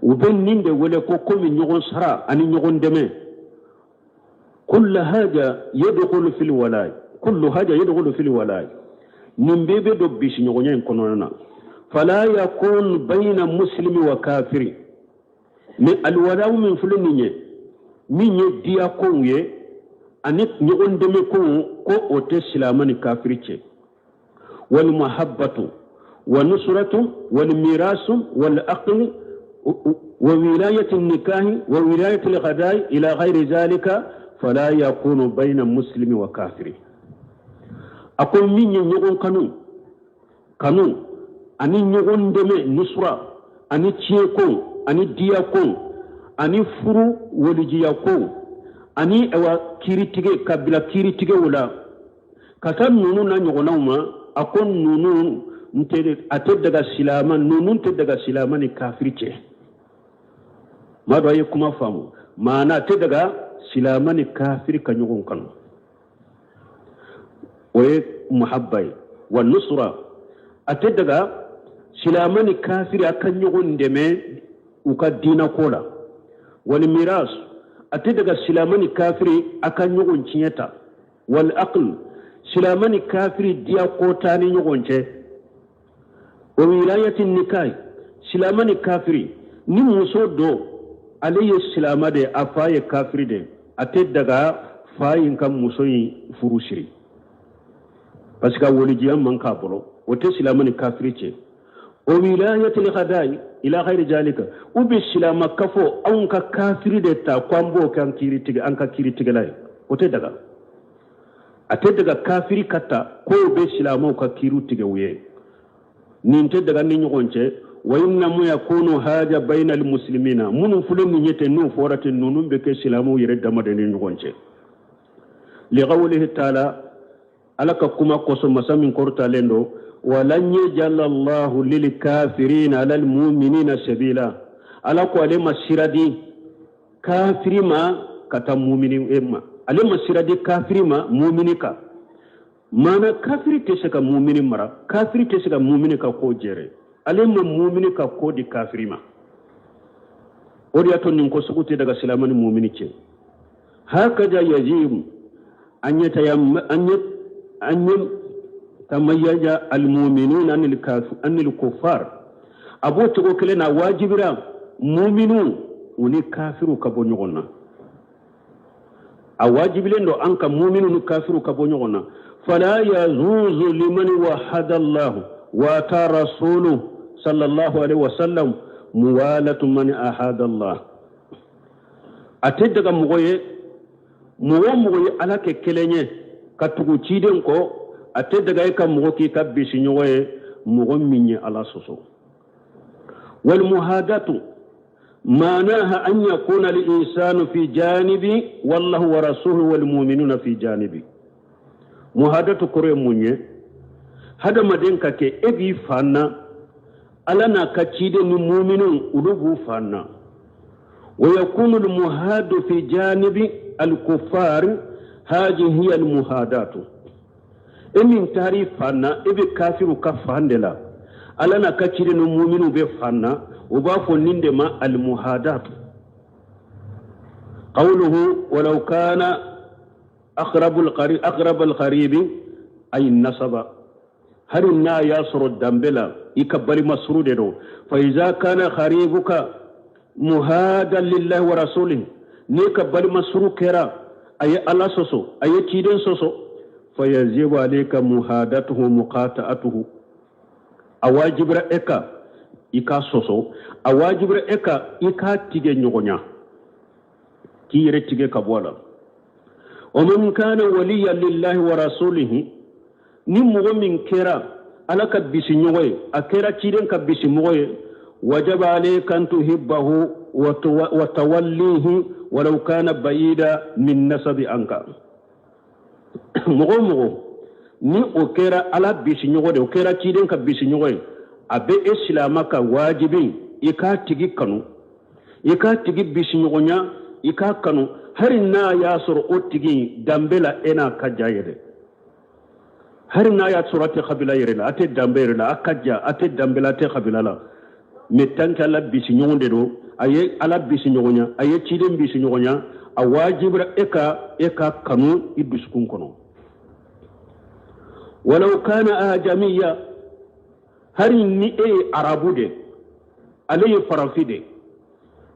U bɛ nin de wele ko komi ɲɔgɔn sara ani ɲɔgɔn dɛmɛ. Kullu haja yadkhulu fil walai, kullu haja yadkhulu fil walai. Nin bɛɛ bɛ don bisi ɲɔgɔnya in kɔnɔna na. Fala yakun bayna muslimi wa kafiri. Mais alwalaw min filɛ nin ye, min ye diya kow ye ani ɲɔgɔn dɛmɛ kow, ko o tɛ silamɛ ni kafiri cɛ. Wal mahabbatu wa nusratu wal mirasu wal aqli wa wilayati nikahi wa wilayati al-ghadai ila ghayri zalika fala yakunu bayna muslimi wa kafiri. A ko min ye ɲɔgɔn kanu, kanu ani ɲɔgɔn dɛmɛ, nusra ani tiɲɛ ko ani diya ko ani furu walijiya ko ani awa kiiritigɛ, ka bila kiiritigɛw la ka taa ninnu na ɲɔgɔnnaw ma. A ko ninnu a tɛ daga silama, ninnu tɛ daga silama ni kafiri cɛ. Maa dɔ a ye kuma faamu, maana a tɛ daga silama ni kafiri ka ɲɔgɔn kanu, o ye muhabba ye. Wa nusra, a tɛ daga silama ni kafiri a ka ɲɔgɔn dɛmɛ u ka diinɛ ko la. Wal miras, a tɛ daga silama ni kafiri a ka ɲɔgɔn tiɲɛ ta. Wal aql, silama ni kafiri diya ko t'a ni ɲɔgɔn cɛ. O wilayati nikahi, silama ni kafiri ni muso dɔ ale ye silama de, a fa ye kafiri de, a tɛ daga fa in ka muso in furu siri, parce que a walijiya man k'a bolo, o tɛ silama ni kafiri cɛ. O wilayati al-ghadai ila ghayri zalika, u bɛ silama kafo anw ka kafiri de ta ko an b'o kɛ an kiiritigɛ, an ka kiiritigɛla ye, o tɛ daga. A tɛ daga kafiri ka ta k'o bɛ silamaw ka kiiriw tigɛ u ye, nin tɛ daga ni ɲɔgɔn cɛ. Wa innamu yakunu haja bayna almuslimina, minnu filɛ nin ye ten, n'u fɔra ten, ninnu bɛ kɛ silamaw yɛrɛ dama de ni ɲɔgɔn cɛ. Liqawlihi taala, ala ka kuma kosɔn, masa min kɔrɔtalen don, walan yaj'ala Allahu lil kafirina ala almu'minina sabila. Ala ko ale ma sira di kafiri ma ka taa mumini ma, ale ma sira di kafiri ma mumini kan. Maana kafiri tɛ se ka mumini mara, kafiri tɛ se ka mumini ka ko jɛrɛ, ale ma mumini ka ko di kafiri ma. O de y'a to nin ko sugu tɛ daga silama ni mumini cɛ. Hakaja yajibu an yatamayyaza almuminuna anil kuffar. A b'o cogo kelen na, wajibira muminu u ni kafiru ka bɔ ɲɔgɔn na. A wajibilen don an ka muminu ni kafiru ka bɔ ɲɔgɔn na. Fala yazuzu liman wahada Allah wa ata rasuluhu sallallahu alaihi wasallam muwalatu man ahada Allah. A tɛ daga mɔgɔ ye, mɔgɔ o mɔgɔ ye ala kɛ kelen ye ka tugu ciden kɔ, a tɛ daga e ka mɔgɔ k'i ka bisi ɲɔgɔn ye, mɔgɔ min ye ala sɔsɔ. Wal muhadatu, Maanaha an yakuna al-insanu fi janibi wallahu wa rasuluhu wal mu'minuna fi janibi. Muhadatu kɔrɔ ye mun ye? Hadamaden ka kɛ e b'i fan na, Ala n'a ka ciden ni muminun olu b'u fan na. Wa yakunu al-muhadu fi janibi al-kuffar haji hiya al-muhadatu. E min taar'i fan na, e bɛ kafiru ka fan de la, Ala n'a ka ciden ni muminun bɛ fan na, u b'a fɔ nin de ma al-muhadatu. Qawluhu walau kana aqrab al-qaribi ay nasaba, hari n'a y'a sɔrɔ danbe la i ka balima suru de don. Fa iza kana qaribuka muhadan lillahi wa rasulihi, n'i ka balima suru kɛra a ye Ala sɔsɔ, a ye ciden sɔsɔ, fa yajibu alayka muhadatuhu muqata'atuhu, a wajibira e kan i k'a sɔsɔ, a wajibira e kan i k'a tigɛ ɲɔgɔnya, k'i yɛrɛ tigɛ ka bɔ a la. Wa man kana waliya lillahi wa rasulihi, ni mɔgɔ min kɛra Ala ka bisiɲɔgɔn ye, a kɛra ciden ka bisimɔgɔ ye, wajaba alayka an tuhibbahu wa tawallihi walau kana bayida min nasabi anka. Mɔgɔ o mɔgɔ ni o kɛra Ala bisiɲɔgɔn de, o kɛra ciden ka bisiɲɔgɔn ye, a bɛ e silama ka wajibi i k'a tigi kanu, i k'a tigi bisiɲɔgɔnya, i k'a kanu, hali n'a y'a sɔrɔ o tigi danbe la e n'a ka jan yɛrɛ, hali n'a y'a sɔrɔ a tɛ kabila yɛrɛ la, a tɛ danbe yɛrɛ la, a ka jan, a tɛ danbe la, a tɛ kabila la, mais tant que Ala bisiɲɔgɔn de don, a ye Ala bisiɲɔgɔnya, a ye ciden bisiɲɔgɔnya, a wajibira e ka e ka kanu i dusukun kɔnɔ. Walau kana ajamiya, hali ni e ye arabu de, ale ye farafin de,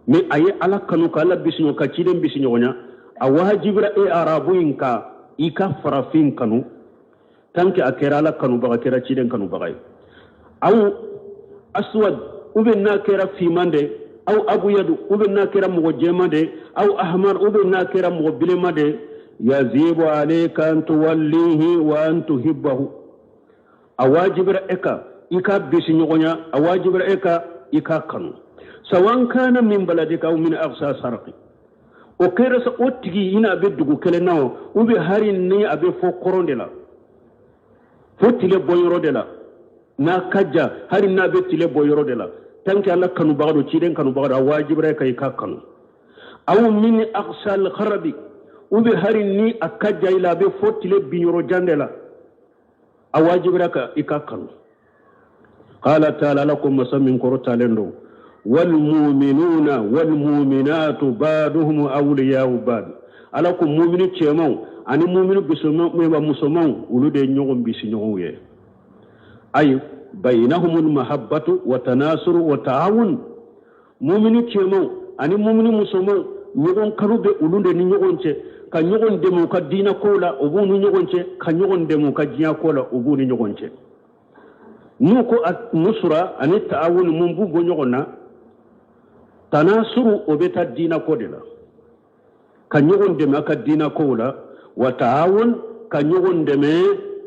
mais a ye Ala kanu ka Ala bisiɲɔgɔn ka ciden bisiɲɔgɔnya, a wajibira e arabu in ka i ka farafin kanu, tant que a kɛra Ala kanubaga, kɛra ciden kanubaga ye. Aw aswad, ou bien n'a kɛra finman de, aw abuyadu, ou bien n'a kɛra mɔgɔ jɛman de, aw ahmar, ou bien n'a kɛra mɔgɔ bilenman de, yazibu alayka an tuwallihi wa an tuhibbahu, a wajibira e kan i ka bisiɲɔgɔnya, a wajibira e kan i ka kanu. Sawan kana min baladika aw min aqsa sarqi, o kɛra sa o tigi i n'a bɛ dugu kelen na o, ou bien hari ni a bɛ fɔ kɔrɔn de la, fo tile bɔyɔrɔ de la, n'a ka jan, hali n'a bɛ tile bɔyɔrɔ de la, tant que Ala kanubaga don, ciden kanubaga don, a wajibira e kan i ka kanu. Aw min aqsa al-gharabi, ou bien hari ni a ka jan i la, a bɛ fɔ tile binyɔrɔ jan de la, a wajibira ka i ka kanu. Qala ta'ala, Ala ko masa min kɔrɔtalen don, walmuminuna walmuminatu ba'duhum awliya'u ba'd, Ala ko mumini cɛmanw ani mumini musomanw olu de ye ɲɔgɔn bisiɲɔgɔnw ye. Ayi bainahumul mahabbatu wa tanasuru wa ta'awun, mumini cɛmanw ani mumini musomanw ɲɔgɔn kanu bɛ olu de ni ɲɔgɔn cɛ, ka ɲɔgɔn dɛmɛ u ka diinɛ kow la o b'u ni ɲɔgɔn cɛ, ka ɲɔgɔn dɛmɛ u ka diɲɛ ko la o b'u ni ɲɔgɔn cɛ. N'u ko nusura ani ta'awun mun b'u bɔ ɲɔgɔn na, tanasuru o bɛ taa diinɛ ko de la, ka ɲɔgɔn dɛmɛ a ka diinɛ kow la, wa ta'awun ka ɲɔgɔn dɛmɛ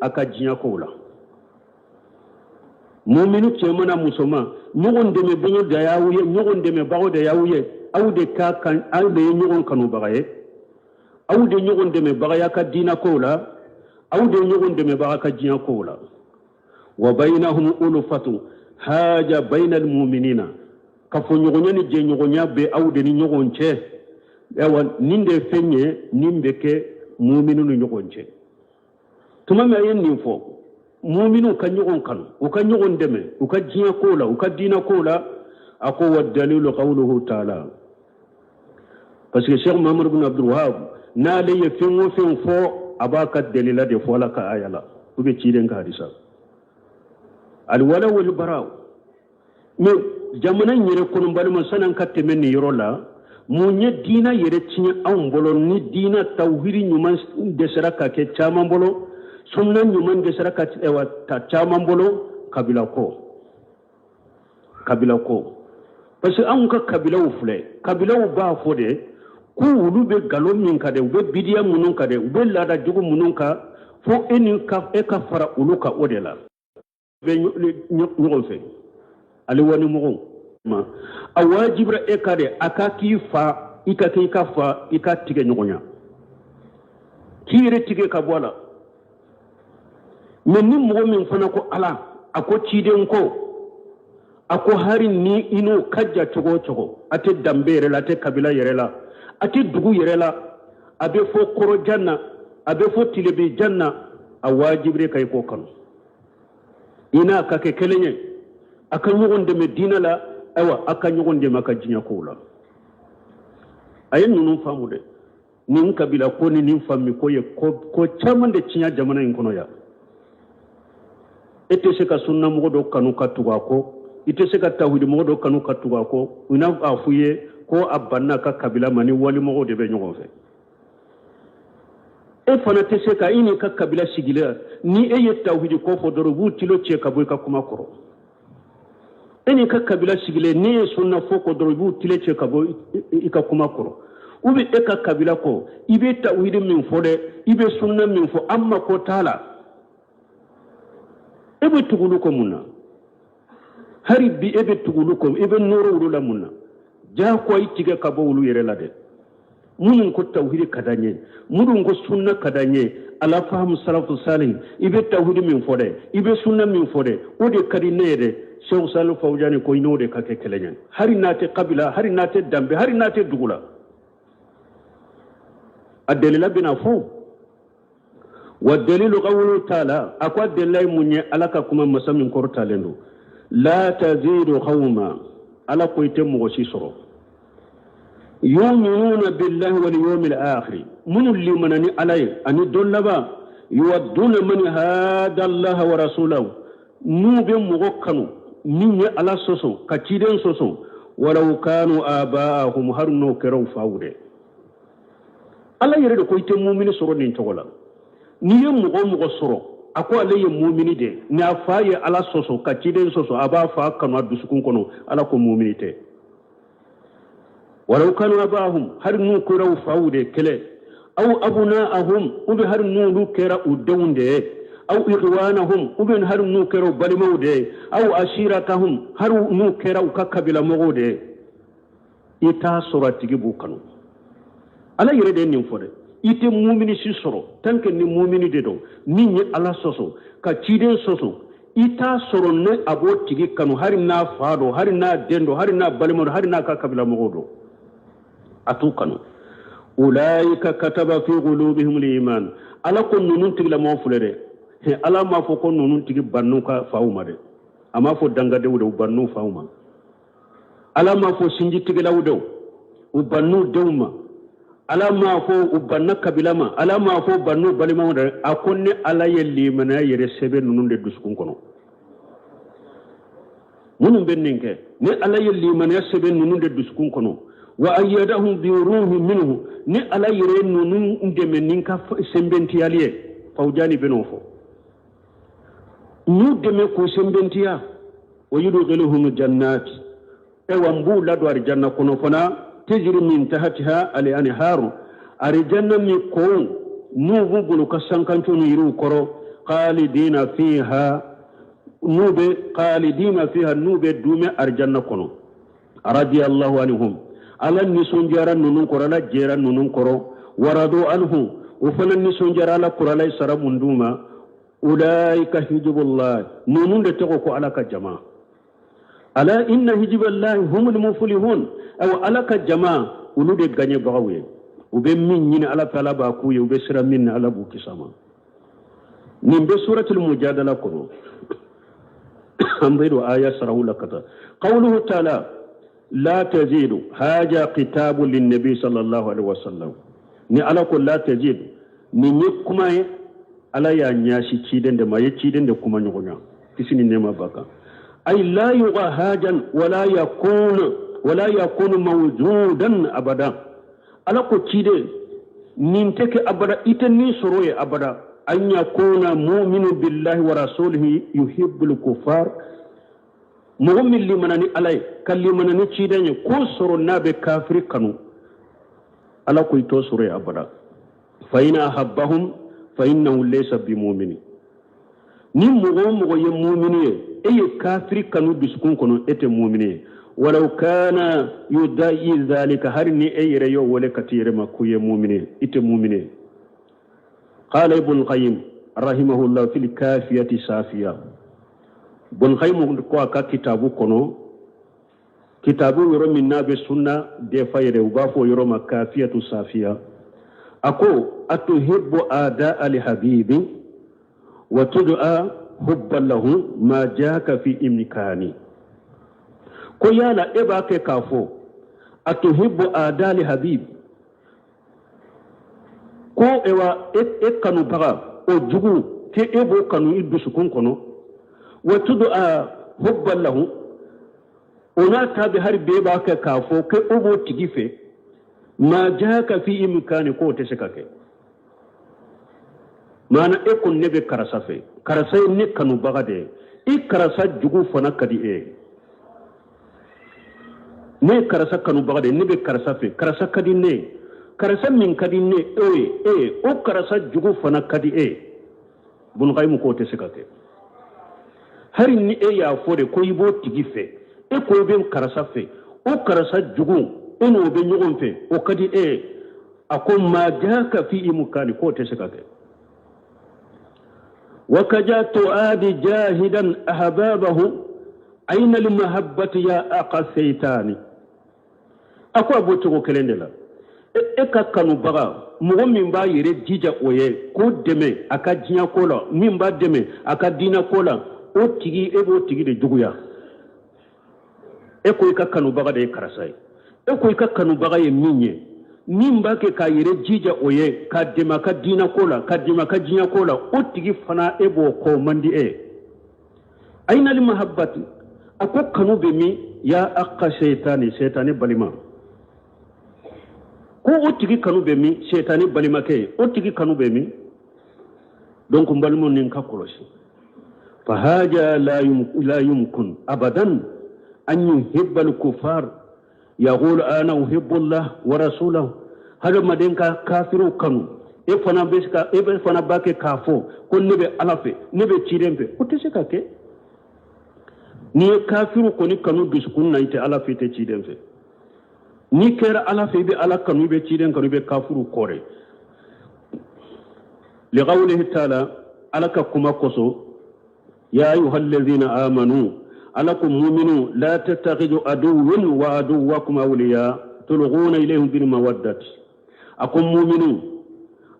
a ka diɲɛ kow la. Mumini cɛman n'a musoman ɲɔgɔn dɛmɛbagaw de y'aw ye, ɲɔgɔn dɛmɛbagaw de y'aw ye, aw de ka kan, aw de ye ɲɔgɔn kanubaga ye, aw de ɲɔgɔn dɛmɛbaga y'a ka diinɛ kow la, aw de ɲɔgɔn dɛmɛbaga ka diɲɛ kow la. Wa bainahum ulfatu haja bainal mu'minina, kafoɲɔgɔnya ni jɛɲɔgɔnya bɛ aw de ni ɲɔgɔn cɛ. Ayiwa nin de ye fɛn ye nin bɛ kɛ muminu ni ɲɔgɔn cɛ. Tuma min a ye nin fɔ, muminu ka ɲɔgɔn kanu, u ka ɲɔgɔn dɛmɛ u ka diɲɛ kow la, u ka diinɛ kow la, a ko wa dalilu qawluhu ta'ala, parce que Cheikh Muhammad ibn Abdul Wahab n'ale ye fɛn o fɛn fɔ, a b'a ka dalila de fɔ Ala ka aya la ou bien ciden ka hadisa. Alwala wal bara, mais jamana in yɛrɛ kɔnɔ balima, san'an ka tɛmɛ nin yɔrɔ la, mun ye diinɛ yɛrɛ tiɲɛ anw bolo ni diinɛ tawhidi ɲuman dɛsɛra ka kɛ caman bolo, sunna ɲuman dɛsɛra ka ta caman bolo, kabila ko, kabila ko. Parce que anw ka kabilaw filɛ, kabilaw b'a fɔ de ko olu bɛ nkalon min kan dɛ, u bɛ bidiya minnu kan dɛ, u bɛ laada jugu minnu kan, fo e ni ka e ka fara olu kan o de la. Bɛ ɲɔgɔn fɛ, ale wani mɔgɔw. ma, a wajibira e kan de a ka k'i fa, i ka kɛ i ka fa, i ka tigɛ ɲɔgɔn ya, k'i yɛrɛ tigɛ ka bɔ a la. Mɛ ni mɔgɔ min fana ko Ala, a ko ciden ko, a ko hari ni i n'o ka jan cogo o cogo, a tɛ danbe yɛrɛ la, a tɛ kabila yɛrɛ la, a tɛ dugu yɛrɛ la, a bɛ fɔ kɔrɔjan na, a bɛ fɔ tilebijan na, a wajibira i kan i k'o kanu, i n'a ka kɛ kelen ye, a ka ɲɔgɔn dɛmɛ diinɛ la, ayiwa a ka ɲɔgɔn dɛmɛ a ka diɲɛ kow la. A ye ninnu faamu dɛ. Nin kabila ko ni nin fami ko ye ko caman de tiɲɛ jamana in kɔnɔ yan. E tɛ se ka sunnamɔgɔ dɔ kanu ka tugu a kɔ, i tɛ se ka tawhidimɔgɔ dɔ kanu ka tugu a kɔ, u n'a a f'i ye ko a banna a ka kabila ma, ni walimɔgɔw de bɛ ɲɔgɔn fɛ. E fana tɛ se ka i n'i ka kabila sigilen, ni e ye tawhidi ko fɔ dɔrɔn u b'u tulo cɛ ka bɔ i ka kuma kɔrɔ. E n'i ka kabila sigilen, n'i ye sunna fɔ kɔ dɔrɔn i b'u tile cɛ ka bɔ i ka kuma kɔrɔ. U bɛ e ka kabila kɔ, i bɛ tawhidi min fɔ dɛ, i bɛ sunna min fɔ, an mako t'a la. E bɛ tugu olu kɔ mun na? Hali bi e bɛ tugu olu kɔ, e bɛ nɔrɔ olu la mun na? Jagoya i tigɛ ka bɔ olu yɛrɛ la dɛ. Minnu ko tawhidi ka d'an ye, minnu ko sunna ka d'an ye, ala fahamu salafu salih, i bɛ tawhidi min fɔ dɛ, i bɛ sunna min fɔ dɛ, o de ka di ne ye dɛ. Seku Salihu Fawujani ko i n'o de ka kɛ kelen ye, hali n'a tɛ kabila, hali n'a tɛ danbe, hali n'a tɛ dugu la. A delila bɛna fɔ wa dalilu qawlu taala, a ko a delila ye mun ye? Ala ka kuma masa min kɔrɔtalen don, la tazidu qawma, Ala ko i tɛ mɔgɔ si sɔrɔ, yuminuna billahi wal yawmil akhir, minnu limana ni Ala ye ani don laban, yuwadduna man hada Allaha wa rasulahu, n'u bɛ mɔgɔ kanu min ye Ala sɔsɔ ka ciden sɔsɔ, walaw kanu abaahum, hali n'o kɛra u faw dɛ. Ala yɛrɛ de ko i tɛ mumini sɔrɔ nin cogo la. N'i ye mɔgɔ o mɔgɔ sɔrɔ a ko ale ye mumini de, ni a fa ye Ala sɔsɔ ka ciden sɔsɔ, a b'a fa kanu a dusukun kɔnɔ, Ala ko mumini tɛ. Walaw kanu abahum, hali n'u kɛra u faw de kɛlɛ, aw abunahum, ou bien hali n'olu kɛra u denw de ye, aw ikhwanahum, ou bien hali n'u kɛra u balimaw de ye, aw ashiratahum, hali n'u kɛra u ka kabilamɔgɔw de ye, i t'a sɔrɔ a tigi b'u kanu. Ala yɛrɛ de ye nin fɔ dɛ. I tɛ mumini si sɔrɔ tant que ni mumini de don min ye Ala sɔsɔ ka ciden sɔsɔ, i t'a sɔrɔ ne a b'o tigi kanu, hali n'a fa don, hali n'a den don, hali n'a balima don, hali n'a ka kabila mɔgɔw don, a t'u kanu. Ulaika kataba fi qulubihim al-iman, Ala ko ninnu tigilamɔgɔ filɛ dɛ. Ala m'a fɔ ko ninnu tigi bann'u ka faw ma dɛ, a m'a fɔ dangadenw de, u bann'u faw ma. Ala m'a fɔ sinjitigɛlaw de, u bann'u denw ma. Ala m'a fɔ u banna kabila ma, Ala m'a fɔ u bann'u balimaw dɛ. A ko ne Ala ye limaniya yɛrɛ sɛbɛn ninnu de dusukun kɔnɔ. Minnu bɛ nin kɛ, ne Ala ye limaniya sɛbɛn ninnu de dusukun kɔnɔ. Wa ayyadahum bi ruhi minhu, ne Ala yɛrɛ ninnu dɛmɛ ni ka sɛnbɛntiyali ye. Fawujani bɛn'o fɔ. N'u dɛmɛ k'u sɛnbɛntiya, wa yudkhiluhum jannat, ayiwa n b'u ladon arijanna kɔnɔ fana, tejiri min tahatiha al anharu, arijanna min kow n'u b'u bolo ka sankanco ni yiriw kɔrɔ, khalidina fiha, n'u bɛ khalidina fiha, n'u bɛ duumɛ arijanna kɔnɔ. Radiyallahu anhum, Ala nisɔndiyara ninnu kɔrɔ, Ala jɛra ninnu kɔrɔ, waradu anhu, o fana nisɔndiyara Ala kɔrɔ, Ala ye sara mun d'u ma. Ulaika hizbullah, ninnu de tɔgɔ ko Ala ka jama. Ala inna hizballahi humul muflihun, ayiwa Ala ka jama olu de gagnebagaw ye. U bɛ min ɲini Ala fɛ, Ala b'a k'u ye, u bɛ siran min na, Ala b'u kisi a ma. Nin bɛ suratul mujadala kɔnɔ, an bɛ don aya sarahu la ka taa. Qawluhu ta'ala la tazidu haja kitabu linnabi sallallahu alaihi wasallam, ni Ala ko la tazidu, nin ye kuma ye Ala y'a ɲɛsin ciden de ma, a ye ciden de kuma ɲɔgɔnya, kisi ni nɛɛma b'a kan. Ay la yuga hajan wala yakun wala yakunu mawjudan abada, Ala ko ciden nin tɛ kɛ abada, i tɛ nin sɔrɔ ye abada. An yakuna mu'minu billahi wa rasulihi yuhibbul kufar, mɔgɔ min limana ni Ala ye ka limana ni ciden ye, k'o sɔrɔ n'a bɛ kafiri kanu, Ala ko i t'o sɔrɔ ye abada. Fa in ahabbahum fa innahu laysa bimumini, ni mɔgɔ o mɔgɔ ye mumini ye, e ye kafiri kanu dusukun kɔnɔ, e tɛ mumini ye. Walaw kana yudayi zalika, hari ni e yɛrɛ y'o wele ka t'i yɛrɛ ma k'u ye mumini ye, i tɛ mumini ye. Qala Ibn Qayyim rahimahullah fil kafiyati safiya, Ibn Qayyim ko a ka kitabu kɔnɔ, kitabu yɔrɔ min n'a bɛ sunna defa yɛrɛ, u b'a fɔ yɔrɔ ma kafiyatu safiya, a ko atuhibbu ada al habibi wa tud'a hubba lahu ma jaka fi imkani. Ko yala e b'a kɛ k'a fɔ atuhibbu ada al habib, ko ewa e kanubaga o jugu k'e e b'o kanu i dusukun kɔnɔ, wa tud'a hubba lahu, o n'a ta bɛ hari bɛɛ b'a kɛ k'a fɔ ko e b'o tigi fɛ, ma jaka fi imkani, k'o tɛ se ka kɛ. Maana e ko ne bɛ karisa fɛ, karisa ye ne kanubaga de ye, i karisa jugu fana ka di e ye. Ne ye karisa kanubaga de ye, ne bɛ karisa fɛ, karisa ka di ne ye, karisa min ka di ne e ye, e ye o karisa jugu fana ka di e ye. Ibn Qayyim k'o tɛ se ka kɛ. Hari ni e y'a fɔ de ko i b'o tigi fɛ, e ko i bɛ karisa fɛ, o karisa jugu e n'o bɛ ɲɔgɔn fɛ, o ka di e ye. A ko ma jaka fi imkani, k'o tɛ se ka kɛ. Wa kaja tuadi jahidan ahbabahu aina almahabbati ya aqa seytani. A ko a b'o cogo kelen de la, e ka kanubaga mɔgɔ min b'a yɛrɛ jija o ye k'o dɛmɛ a ka diɲɛ ko la, min b'a dɛmɛ a ka diinɛ ko la, o tigi e b'o tigi de juguya. E ko i ka kanubaga de ye karisa ye, e ko i ka kanubaga ye min ye, min b'a kɛ k'a yɛrɛ jija o ye k'a dɛmɛ a ka diinɛ ko la, k'a dɛmɛ a ka diɲɛ ko la, o tigi fana e b'o kɔ man di e ye. Aina almahabbati, a ko kanu bɛ min? Ya aqa seytani, seytani balima. Ko o tigi kanu bɛ min? Seytani balimakɛ ye, o tigi kanu bɛ min? Donc n balimaw, nin ka kɔlɔsi. Fahaja la yumkin abadan an yuhibba al-kufar yaqulu ana uhibbu Allah wa rasulahu. Hadamaden ka kafiriw kanu, e fana bɛ se ka, e bɛ fana b'a kɛ k'a fɔ ko ne bɛ Ala fɛ, ne bɛ ciden fɛ, o tɛ se ka kɛ. N'i ye kafiriw kɔni kanu dusukun na, i tɛ Ala fɛ, i tɛ ciden fɛ. N'i kɛra Ala fɛ, i bɛ Ala kanu, i bɛ ciden kanu, i bɛ kafiriw kɔrɛ. Liqawlihi taala, Ala ka kuma kosɔn, ya ayyuhallazina amanu, Ala ko muminu, la tattakhidhu aduwwan wa aduwwakum awliya tulghuna ilayhim bil mawaddati. A ko muminu,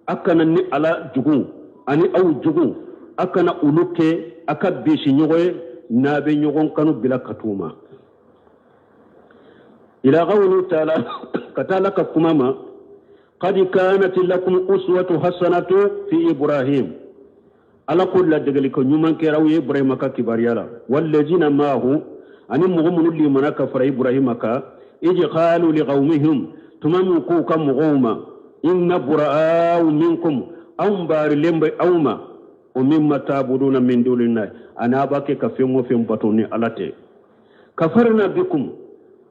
a kana ni Ala jugu ani aw jugu, a kana olu kɛ a ka bisi ɲɔgɔn ye n'a bɛ ɲɔgɔn kanu bila ka t'u ma. Ila qawli taala, ka taa Ala ka kuma ma, qad kanat lakum uswatu hasanatu fi Ibrahim. Ala ko ladegeliko ɲuman kɛra aw ye Ibrahima ka kibaruya la, wallazina maahu, ani mɔgɔ minnu limana ka fara Ibrahima kan, ij qalu liqawmihim, tuma min k'u ka mɔgɔw ma, inna bura'au minkum, anw baarilen bɛ aw ma, o mimma ta'buduna min dunillahi, ani a b'a kɛ ka fɛn o fɛn bato ni Ala tɛ. Kafarna bikum,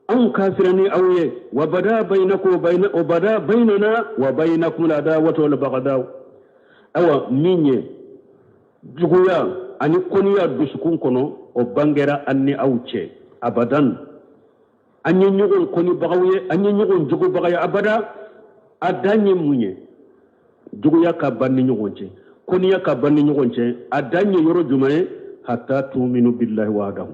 anw kafira ni aw ye, wa bada bainakum wa bada bainana wa bainakum al-adawatu wal baghdau. Awa min ye juguya ani kɔniya dusukun kɔnɔ, o bangera an ni aw cɛ abadan. An ye ɲɔgɔn kɔnibagaw ye, an ye ɲɔgɔn jugubaga ye abada. A dan ye mun ye? Juguya ka ban ni ɲɔgɔn cɛ, kɔniya ka ban ni ɲɔgɔn cɛ. A dan ye yɔrɔ jumɛn ye? Hatta tuminu billahi wahdahu,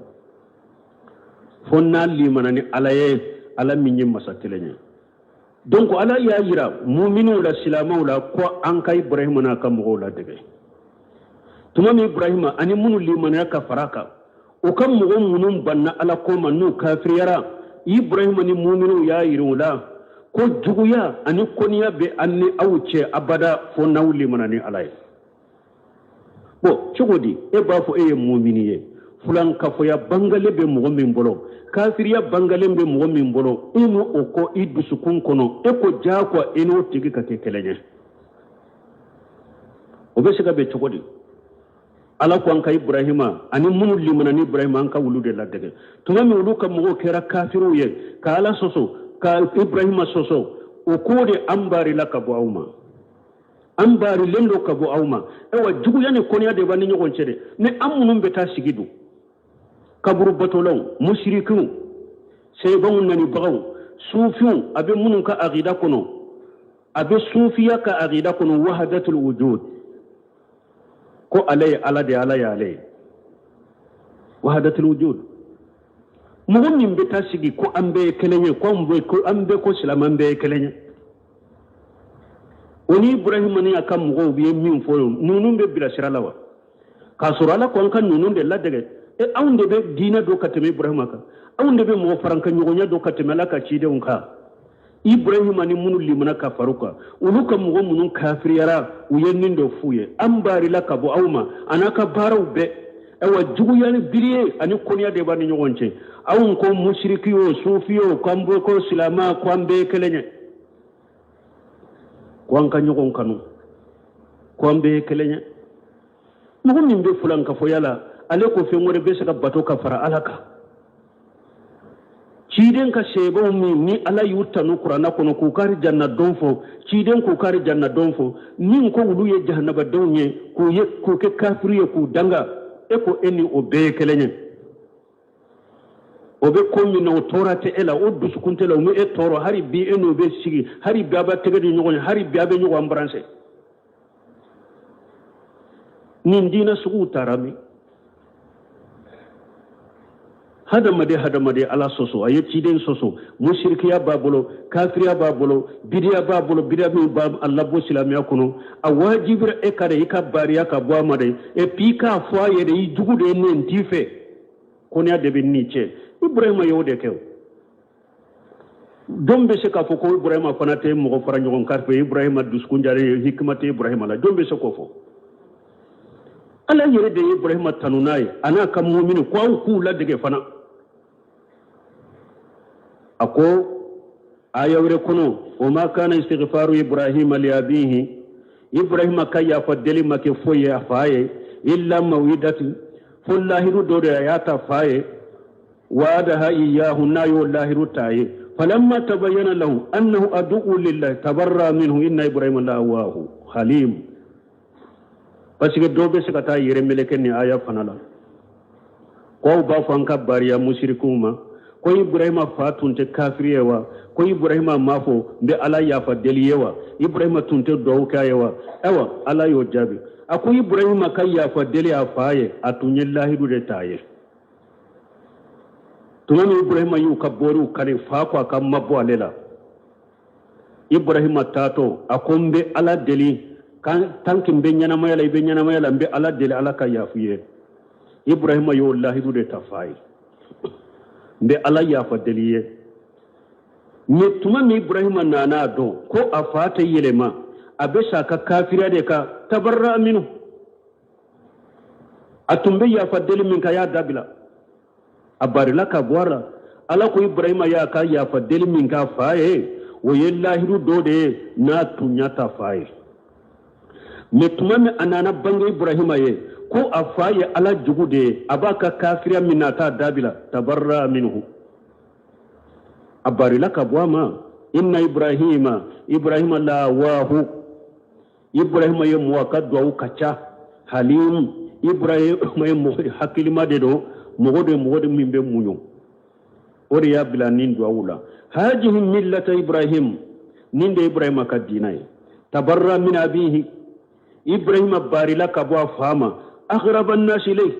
fo n'a limana ni Ala ye, Ala min ye masa kelen ye. Donc Ala y'a yira muminuw la, silamɛw la, ko an ka Ibrahima n'a ka mɔgɔw ladege. Tuma min Ibrahima ani minnu limanaya ka fara kan, o ka mɔgɔ minnu banna Ala ko ma n'u kafiriyara, Ibrahima ni muminuw y'a yira u la ko juguya ani kɔniya bɛ an ni aw cɛ abada, fo n'aw limana ni Ala ye. Bon, cogo di e b'a fɔ e ye mumini ye, fulankafoya bangalen bɛ mɔgɔ min bolo, kafiriya bangalen bɛ mɔgɔ min bolo, e n'o o kɔ i dusukun kɔnɔ, e ko diyagoya e n'o tigi ka kɛ kelen ye? O bɛ se ka bɛn cogo di? Ala ko an ka Ibrahima ani minnu limana ni Ibrahima, an ka olu de ladege. Tuma min olu ka mɔgɔw kɛra kafiriw ye, ka Ala sɔsɔ, ka Ibrahima sɔsɔ, o ko de an baarila ka bɔ aw ma, an baarilen don ka bɔ aw ma. Ayiwa, juguya ni kɔniya de b'an ni ɲɔgɔn cɛ dɛ. Ni an minnu bɛ taa sigi don kaburu batolaw, musirikiw, Sebanw nanibagaw, sufiw, a bɛ minnu ka akida kɔnɔ, a bɛ sufiya ka akida kɔnɔ, wahadatul wujud, ko ale ye Ala de ye, Ala ye ale ye, wahadatul wujud. Mɔgɔ min bɛ taa sigi ko an bɛɛ ye kelen ye, ko an bɛɛ ko, an bɛɛ ko silamɛ, an bɛɛ ye kelen ye, o ni Ibrahima ni a ka mɔgɔw ye min fɔ, ninnu bɛ bila sira la wa? K'a sɔrɔ Ala ko an ka ninnu de ladege. E, anw de bɛ diinɛ dɔn ka tɛmɛ Ibrahima kan, anw de bɛ mɔgɔ faranka ɲɔgɔnya dɔn ka tɛmɛ Ala ka cidenw kan. Ibrahima ni minnu limana ka far'u kan, olu ka mɔgɔ minnu kafiriyara, u ye nin dɔ f'u ye: an barila ka bɔ aw ma a n'a ka baaraw bɛɛ. Ayiwa, juguya ni biriye ani kɔniya de b'a ni ɲɔgɔn cɛ. Anw ko musiriki o, sufi o, k'an bɔ ko silama, ko an bɛɛ ye kelen ye, ko an ka ɲɔgɔn kanu, ko an bɛɛ ye kelen ye. Mɔgɔ min bɛ fulankafoya la, ale ko fɛn wɛrɛ bɛ se ka bato ka fara Ala kan. Ciden ka seebaw min ni Ala y'u tanu Kuranna kɔnɔ k'u ka janna don fɔ, ciden k'u ka janna don fɔ, min ko olu ye jahannabadenw ye, k'u ye k'u kɛ kafiri ye, k'u danga, e ko e ni o bɛɛ ye kelen ye. O bɛ ko min na, o tɔɔrɔ tɛ e la, o dusukun tɛ la, o ma e tɔɔrɔ. Hali bi e n'o bɛ sigi, hali bi a b'a tɛgɛ di ɲɔgɔn ye, hali bi a bɛ ɲɔgɔn embrasser. Nin diinɛ suguw taara min? Hadamaden, hadamaden Ala sɔsɔ, a ye ciden sɔsɔ, musirikiya b'a bolo, kafiriya b'a bolo, bidiya b'a bolo, bidiya min b'a a labɔ silamɛya kɔnɔ. A wajibira e ka de i ka bariya ka bɔ a ma de, et puis i k'a fɔ a ye de, i jugu de ye ne, n t'i fɛ, kɔniya de bɛ n'i cɛ. Ibrahima y'o de kɛ. O jɔn bɛ se k'a fɔ ko Ibrahima fana tɛ mɔgɔ fara ɲɔgɔn kan fɛ? Ibrahima dusukun jalen ye, hikima tɛ Ibrahima la? Jɔn bɛ se k'o fɔ? Ala yɛrɛ de ye Ibrahima tanu n'a ye, a n'a ka mumini, ko aw k'u ladege fana. A ko aya wɛrɛ kɔnɔ: o ma kana istighfaru Ibrahima li abihi, Ibrahima ka yafa deli ma kɛ foyi ye a fa ye, illa mawidati, fo lahiru dɔ de a y'a ta fa ye, wa'adaha iyahu, n'a y'o lahiru ta ye, falamma tabayyana lahu annahu adu'u lillahi tabarra minhu inna Ibrahima la awahu halim. Parce que dɔw bɛ se ka taa yɛrɛ meleke nin aya fana la, ko aw b'a fɔ an ka bariya musirikiw ma ko Ibrahima fa tun tɛ kafiri ye wa? Ko Ibrahima m'a fɔ n bɛ Ala yafa deli ye wa? Ibrahima tun tɛ duwawu kɛ a ye wa? Ayiwa, Ala y'o jaabi, a ko Ibrahima ka yafa deli a fa ye, a tun ye lahidu de ta ye. Tuma min Ibrahima y'u ka bɔriw kari, fa ko a ka mabɔ ale la. Ibrahima taatɔ, a ko n bɛ Ala deli, tant que n bɛ ɲɛnamaya la, i bɛ ɲɛnamaya la, n bɛ Ala deli Ala ka yafu ye. Ibrahima y'o lahidu de ta fa ye, n bɛ Ala yafa deli ye. Mais tuma min Ibrahima nana a dɔn ko a fa tɛ yɛlɛma, a bɛ sa a ka kafiriya de kan, tabarra minhu, a tun bɛ yafa deli min kan, a y'a dabila, a barila ka bɔ a la. Ala ko Ibrahima y'a ka yafa deli min k'a fa ye, o ye lahidu dɔ de ye n'a tun y'a ta fa ye. Mais tuma min a nana bange Ibrahima ye ko a fa ye Ala jugu de ye, a b'a ka kafiriya min na, a t'a dabila, tabarra minhu, a barila ka bɔ a ma. Inna Ibrahima, Ibrahima la wahu, Ibrahima ye mɔgɔ ka duwawu ka ca, halim, Ibrahima ye mɔgɔ hakilima de don, mɔgɔ de, mɔgɔ de min bɛ muɲu. O de y'a bila nin duwawu la: hajihi millata Ibrahim, nin de Ibrahima ka diina ye. Tabarra min abihi, Ibrahima barila ka bɔ a fa ma, aghraba nasi ilayhi,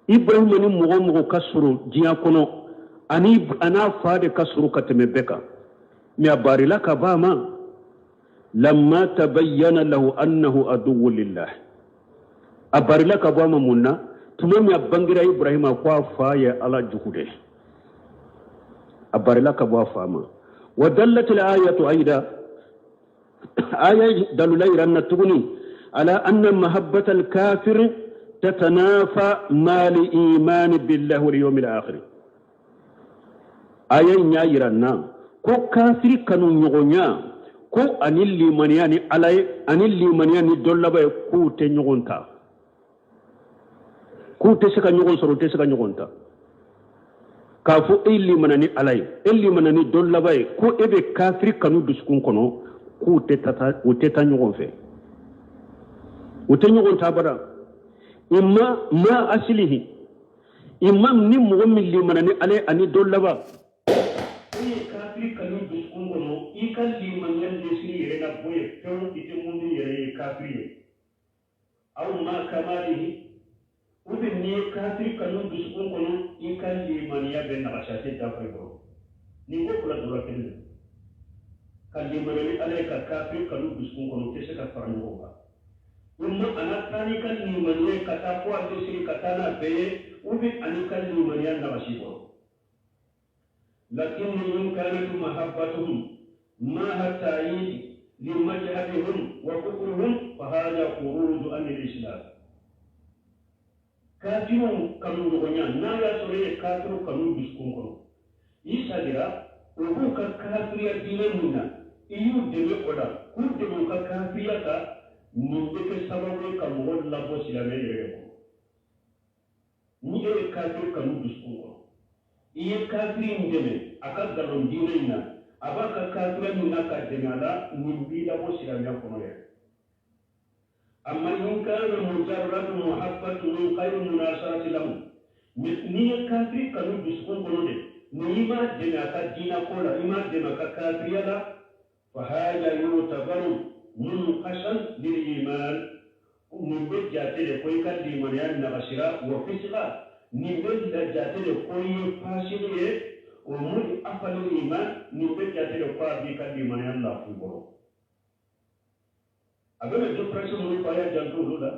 Ibrahima ni mɔgɔ mɔgɔ ka surun diɲɛ kɔnɔ, ani a n'a fa de ka surun ka tɛmɛ bɛɛ kan, mais a barila ka bɔ a ma. Lamma tabayyana lahu annahu aduwwu lillah, a barila ka bɔ a ma mun na? Tuma min a bangira Ibrahima ko a fa ye Ala jugu de, a barila ka bɔ a fa ma. Wa dallat al ayatu aida, aya dalula yiranna tuguni, ala anna mahabbata al kafir tatanafa ma li imani billahi wal yawmil akhir. Aya in y'a yiranna ko kafiri kanu ɲɔgɔnya ko ani limaniya ni Ala ye, ani limaniya ni don laban ye, k'u tɛ ɲɔgɔn ta, k'u tɛ se ka ɲɔgɔn sɔrɔ, u tɛ se ka ɲɔgɔn ta. K'a fɔ e limana ni Ala ye, e limana ni don laban ye, ko e bɛ kafiri kanu dusukun kɔnɔ, k'u tɛ taa, u tɛ taa ɲɔgɔn fɛ, u tɛ ɲɔgɔn ta abada. Imma ma asilihi. Imam, ni mɔgɔ min limana ni ale ani don laban, e ye kafiri kanu dusukun kɔnɔ, i ka limaniya lesiri yɛrɛ na bɔ yen pewu, i tɛ mumin yɛrɛ ye, kafiri ye. Aw ma kamalihi, ou bien n'i ye kafiri kanu dusukun kɔnɔ, i ka limaniya bɛ nagasi, a tɛ dafa i bolo. Nin ko fila dɔ la kelen don. Ka limaniya ni Ala ye, ka kafiri kanu dusukun kɔnɔ, o tɛ se ka fara ɲɔgɔn kan. Imma a na taa n'i ka limaniya ye ka taa fo a lesiri ka taa n'a bɛɛ ye, ou bien ani ka limaniya nagasi bolo. Lakin in kanat mahabbatuhum maha ta'yid limajhabihim wa kufrihim, fa hada khuruju an al-islam. Kafiriw kanu ɲɔgɔnya, n'a y'a sɔrɔ e ye kafiriw kanu dusukun kɔnɔ, i sadira u b'u ka kafiriya diinɛ min na, i y'u dɛmɛ o la, k'u dɛmɛ u ka kafiriya kan, nin bɛ kɛ sababu ye ka mɔgɔ labɔ silamɛ yɛrɛ de kɔnɔ. Ni e ye kafiri kanu dusukun kɔnɔ, i ye kafiri in dɛmɛ a ka nkalon diinɛ in na, a b'a ka kafiriya min na ka dɛmɛ a la, nin b'i labɔ silamɛya kɔnɔ yɛrɛ. Amma in kana mujarradu muhabbatu min ghayri munasarati lahu, n'i ye kafiri kanu dusukun kɔnɔ de, ni i m'a dɛmɛ a ka diinɛ ko la, i m'a dɛmɛ a ka kafiriya la, fa hada yutabaru munqashan lil iman, nin bɛ jate de ko i ka limaniya nagasira, wa fisika, nin bɛ jate de ko i ye fasiki ye, wa mud'afa lil iman, nin bɛ jate de ko a b'i ka limaniya lafu i bolo. A bɛna différence minnu fɔ, a y'a janto olu la.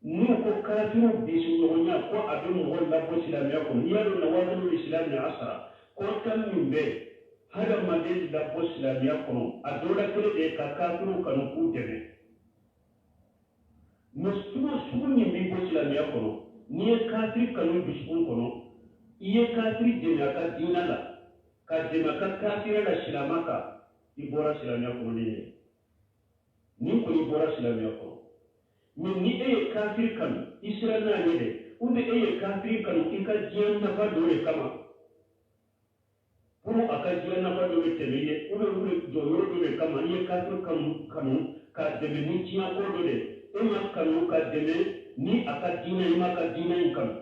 N'u ko kafiriw bisiɲɔgɔnya ko a bɛ mɔgɔ labɔ silamɛya kɔnɔ, i y'a dɔn nawakidul islam ni asara ko tan min bɛ hadamaden labɔ silamɛya kɔnɔ, a dɔ la kelen de ye ka kafiriw kanu k'u dɛmɛ. Mɛ sugu sugu min b'i bɔ silamɛya kɔnɔ, n'i ye kafiri kanu dusukun kɔnɔ, i ye kafiri dɛmɛ a ka diinɛ la, ka dɛmɛ a ka kafiriya la silamɛ kan, i bɔra silamɛya kɔnɔ ni ye. Nin kɔni bɔra silamɛya kɔnɔ. Mɛ ni e ye kafiri kanu, i sera n'a ɲɛ dɛ, ou bien e ye kafiri kanu i ka diɲɛ nafa dɔ de kama, pour a ka diɲɛ nafa dɔ bɛ tɛmɛ i ye, ou bien wuli jɔyɔrɔ dɔ de kama, i ye kafiri kanu k'a dɛmɛ ni diɲɛ ko dɔ de, e ma kanu ka dɛmɛ ni a ka diinɛ, i ma ka diinɛ in kanu.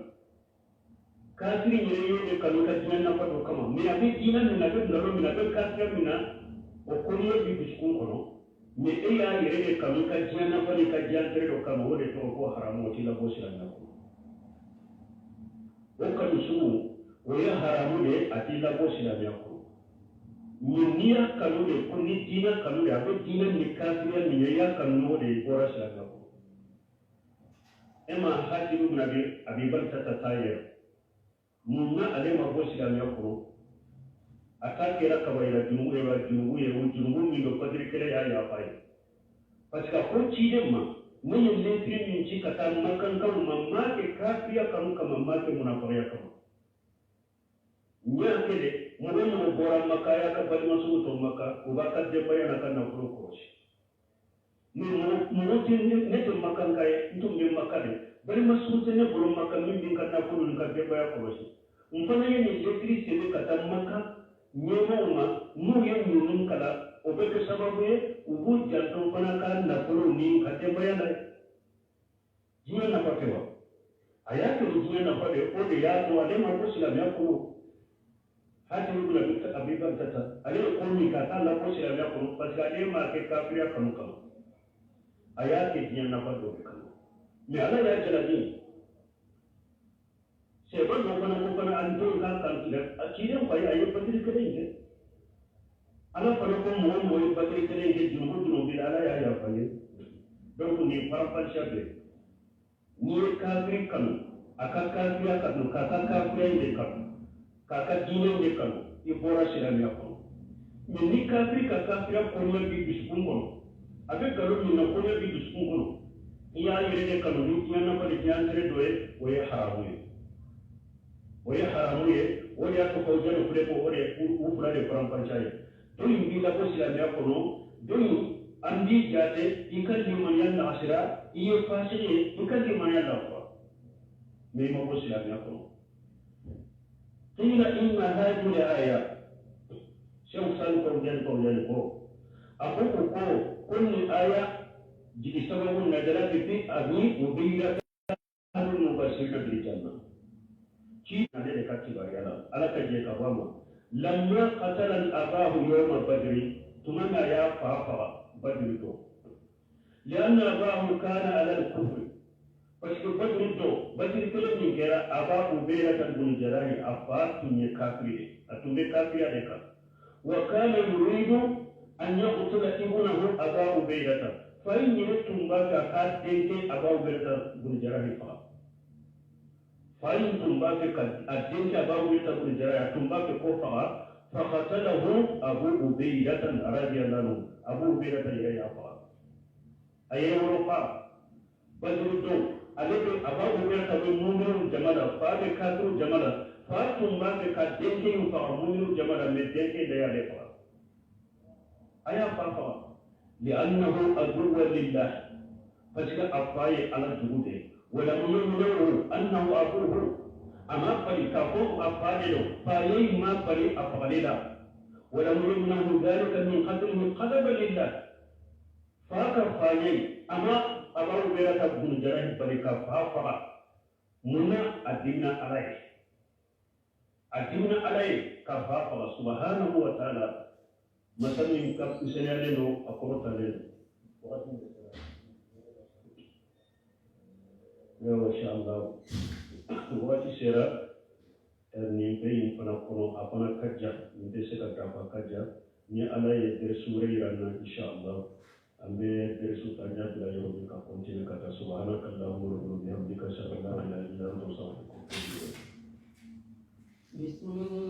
Kafiri yɛrɛ y'o de kanu ka diɲɛ nafa dɔ kama, mɛ a bɛ diinɛ min na, a bɛ nkalon min na, a bɛ kafiriya min na, o kɔniya b'i dusukun kɔnɔ, mɛ e y'a yɛrɛ de kanu ka diɲɛ nafa ni ka diɲɛ intérêt dɔ kama, o de tɔgɔ ko haramu, o t'i labɔ silamɛya kɔnɔ. O kanu sugu, o ye haramu de ye, a t'i labɔ silamɛya kɔnɔ. Mɛ n'i y'a kanu de ko ni diinɛ kanu de, a bɛ diinɛ ni kafiriya min ye, i y'a kanu n'o de ye, i bɔra silamɛya kɔnɔ. E ma Hatibu bin Abi Baltata ta yɛrɛ, mun na ale ma bɔ silamɛya kɔnɔ? A ta kɛra kabayira junubu ye wa, junubu ye, o junubu min don, Badiri kɛlɛ y'a yafa ye, parce que a ko ciden ma, ne ye lɛtiri min ci ka taa Makankaw ma, n m'a kɛ kafiriya kanu kama, n m'a kɛ munafagaya kama, n y'a kɛ de mɔgɔ o mɔgɔ bɔra Maka, a y'a ka balimasow to Maka, u b'a ka denbaya n'a ka nafolo kɔlɔsi. Mɛ mɔgɔ tɛ ne tɛ Makanka ye, n tun bɛ Maka de, balimaso tɛ ne bolo Maka min bɛ n ka nafolo ni n ka denbaya kɔlɔsi. N fana ye nin lɛtiri sɛbɛn ka taa Maka ɲɛmaaw ma, n'u ye ninnu kalan, o bɛ kɛ sababu ye u b'u janto fana ka nafolo ni ka denbaya la. Diɲɛ nafa tɛ wa? A y'a kɛ ni diɲɛ nafa de ye, o de y'a to ale ma bɔ silamɛya kɔnɔ. Hatibu bin Abi Baltata, ale ye ko min kɛ, a t'a labɔ silamɛya kɔnɔ, parce que ale m'a kɛ kafiriya kanu kama, a y'a kɛ diɲɛ nafa dɔ de kama. Mɛ Ala y'a jalaki. Sɛba dɔ fana ko fana an denw k'a kan tigɛ, a ciden fa ye, a ye Badiri kɛlɛ in kɛ. Ala fana ko mɔgɔ mɔgɔ ye Badiri kɛlɛ in kɛ, junubu junubu b'i la, Ala y'a yafa ye. Donc nin faranfasiya bɛ, n'i ye kafiri kanu, a ka kafiriya kanu, k'a ka kafiriya in de kanu, k'a ka diinɛ in de kanu, i bɔra silamɛya kɔnɔ. Mɛ ni kafiri ka kafiriya kɔniya b'i dusukun kɔnɔ, a bɛ nkalon min na, kɔniya b'i dusukun kɔnɔ, i y'a yɛrɛ de kanu ni diɲɛ nafa ni diɲɛ intérêt dɔ ye, o ye haramu ye, o ye haramu ye. O de y'a to Fawuzani filɛ ko o de u fila de faranfasiya ye. Dɔ in b'i labɔ silamɛya kɔnɔ, dɔ in an b'i jate i ka limaniya nagasira, i ye fasigi ye, i ka limaniya lafura, mɛ i ma bɔ silamɛya kɔnɔ. Qila inna hadhihi al-aya, Sheikh Salih Fawzan ko a ko ko nin aya jigi sababu nazala fi Abi Ubayda ahadul mubashirina bil janna. Ci ale de ka kibaruya la, Ala ka jɛ ka bɔ a ma. Lamma qatala abahu yawma Badri, tuma min a y'a fa faga Badri don, lianna abahu kana ala al-kufri, parce que Badri don, Badri kelen min kɛra, Aba Ubaydata bun Jarahi a fa tun ye kafiri de, a tun bɛ kafiriya de kan. Wa kana yuridu an yaqtula ibnahu Aba Ubaydata, fa in yɛrɛ tun b'a fɛ a k'a denkɛ Aba Ubaydata bun Jarahi faga. Fa in tun b'a fɛ ka a denkɛ Aba Ubaydata bun Jarahi, a tun b'a fɛ k'o faga. Faqatalahu Abu Ubaydata radiyallahu anhu, Abu Ubaydata yɛrɛ y'a faga, a yɛrɛ wolofa. Badiri don, ale bɛ, Aba Ubaydata bɛ muminu jama la, fa bɛ kafiru jama la. Fa tun b'a fɛ ka denkɛ in faga muminu jama la, mais denkɛ de y'ale faga, a y'a fa faga. Li'annahu aduwwan lillah, parce que a fa ye Ala jugu de ye. Walam yamna'u annahu abuhu, a ma bali k'a fɔ a fa de don, fa ye ma bali a fagali la. Walam yamna'u dhalika min qatlihi ghadaban lillah, fa ka fa ye, a ma Aba Ubaydata bun Jarahi bali ka fa faga. Mun na? A dimina Ala ye, a dimina Ala ye ka fa faga, subhanahu wa ta'ala, masa min ka seniyalen don, a kɔrɔtalen don. Wagati min sera, insha Allah, wagati sera. Nin bɛ in fana kɔnɔ, a fana ka jan, nin tɛ se ka dafa, ka jan. Ni Ala ye dɛrɛsu wɛrɛ yira n na, insha Allah, an bɛ dɛrɛsu ta n y'a bila yɔrɔ min ka continuer ka taa. Subhanaka allahumma wa bihamdika, ashhadu an la ilaha illa anta, astaghfiruka wa atubu ilayk. بسم الله.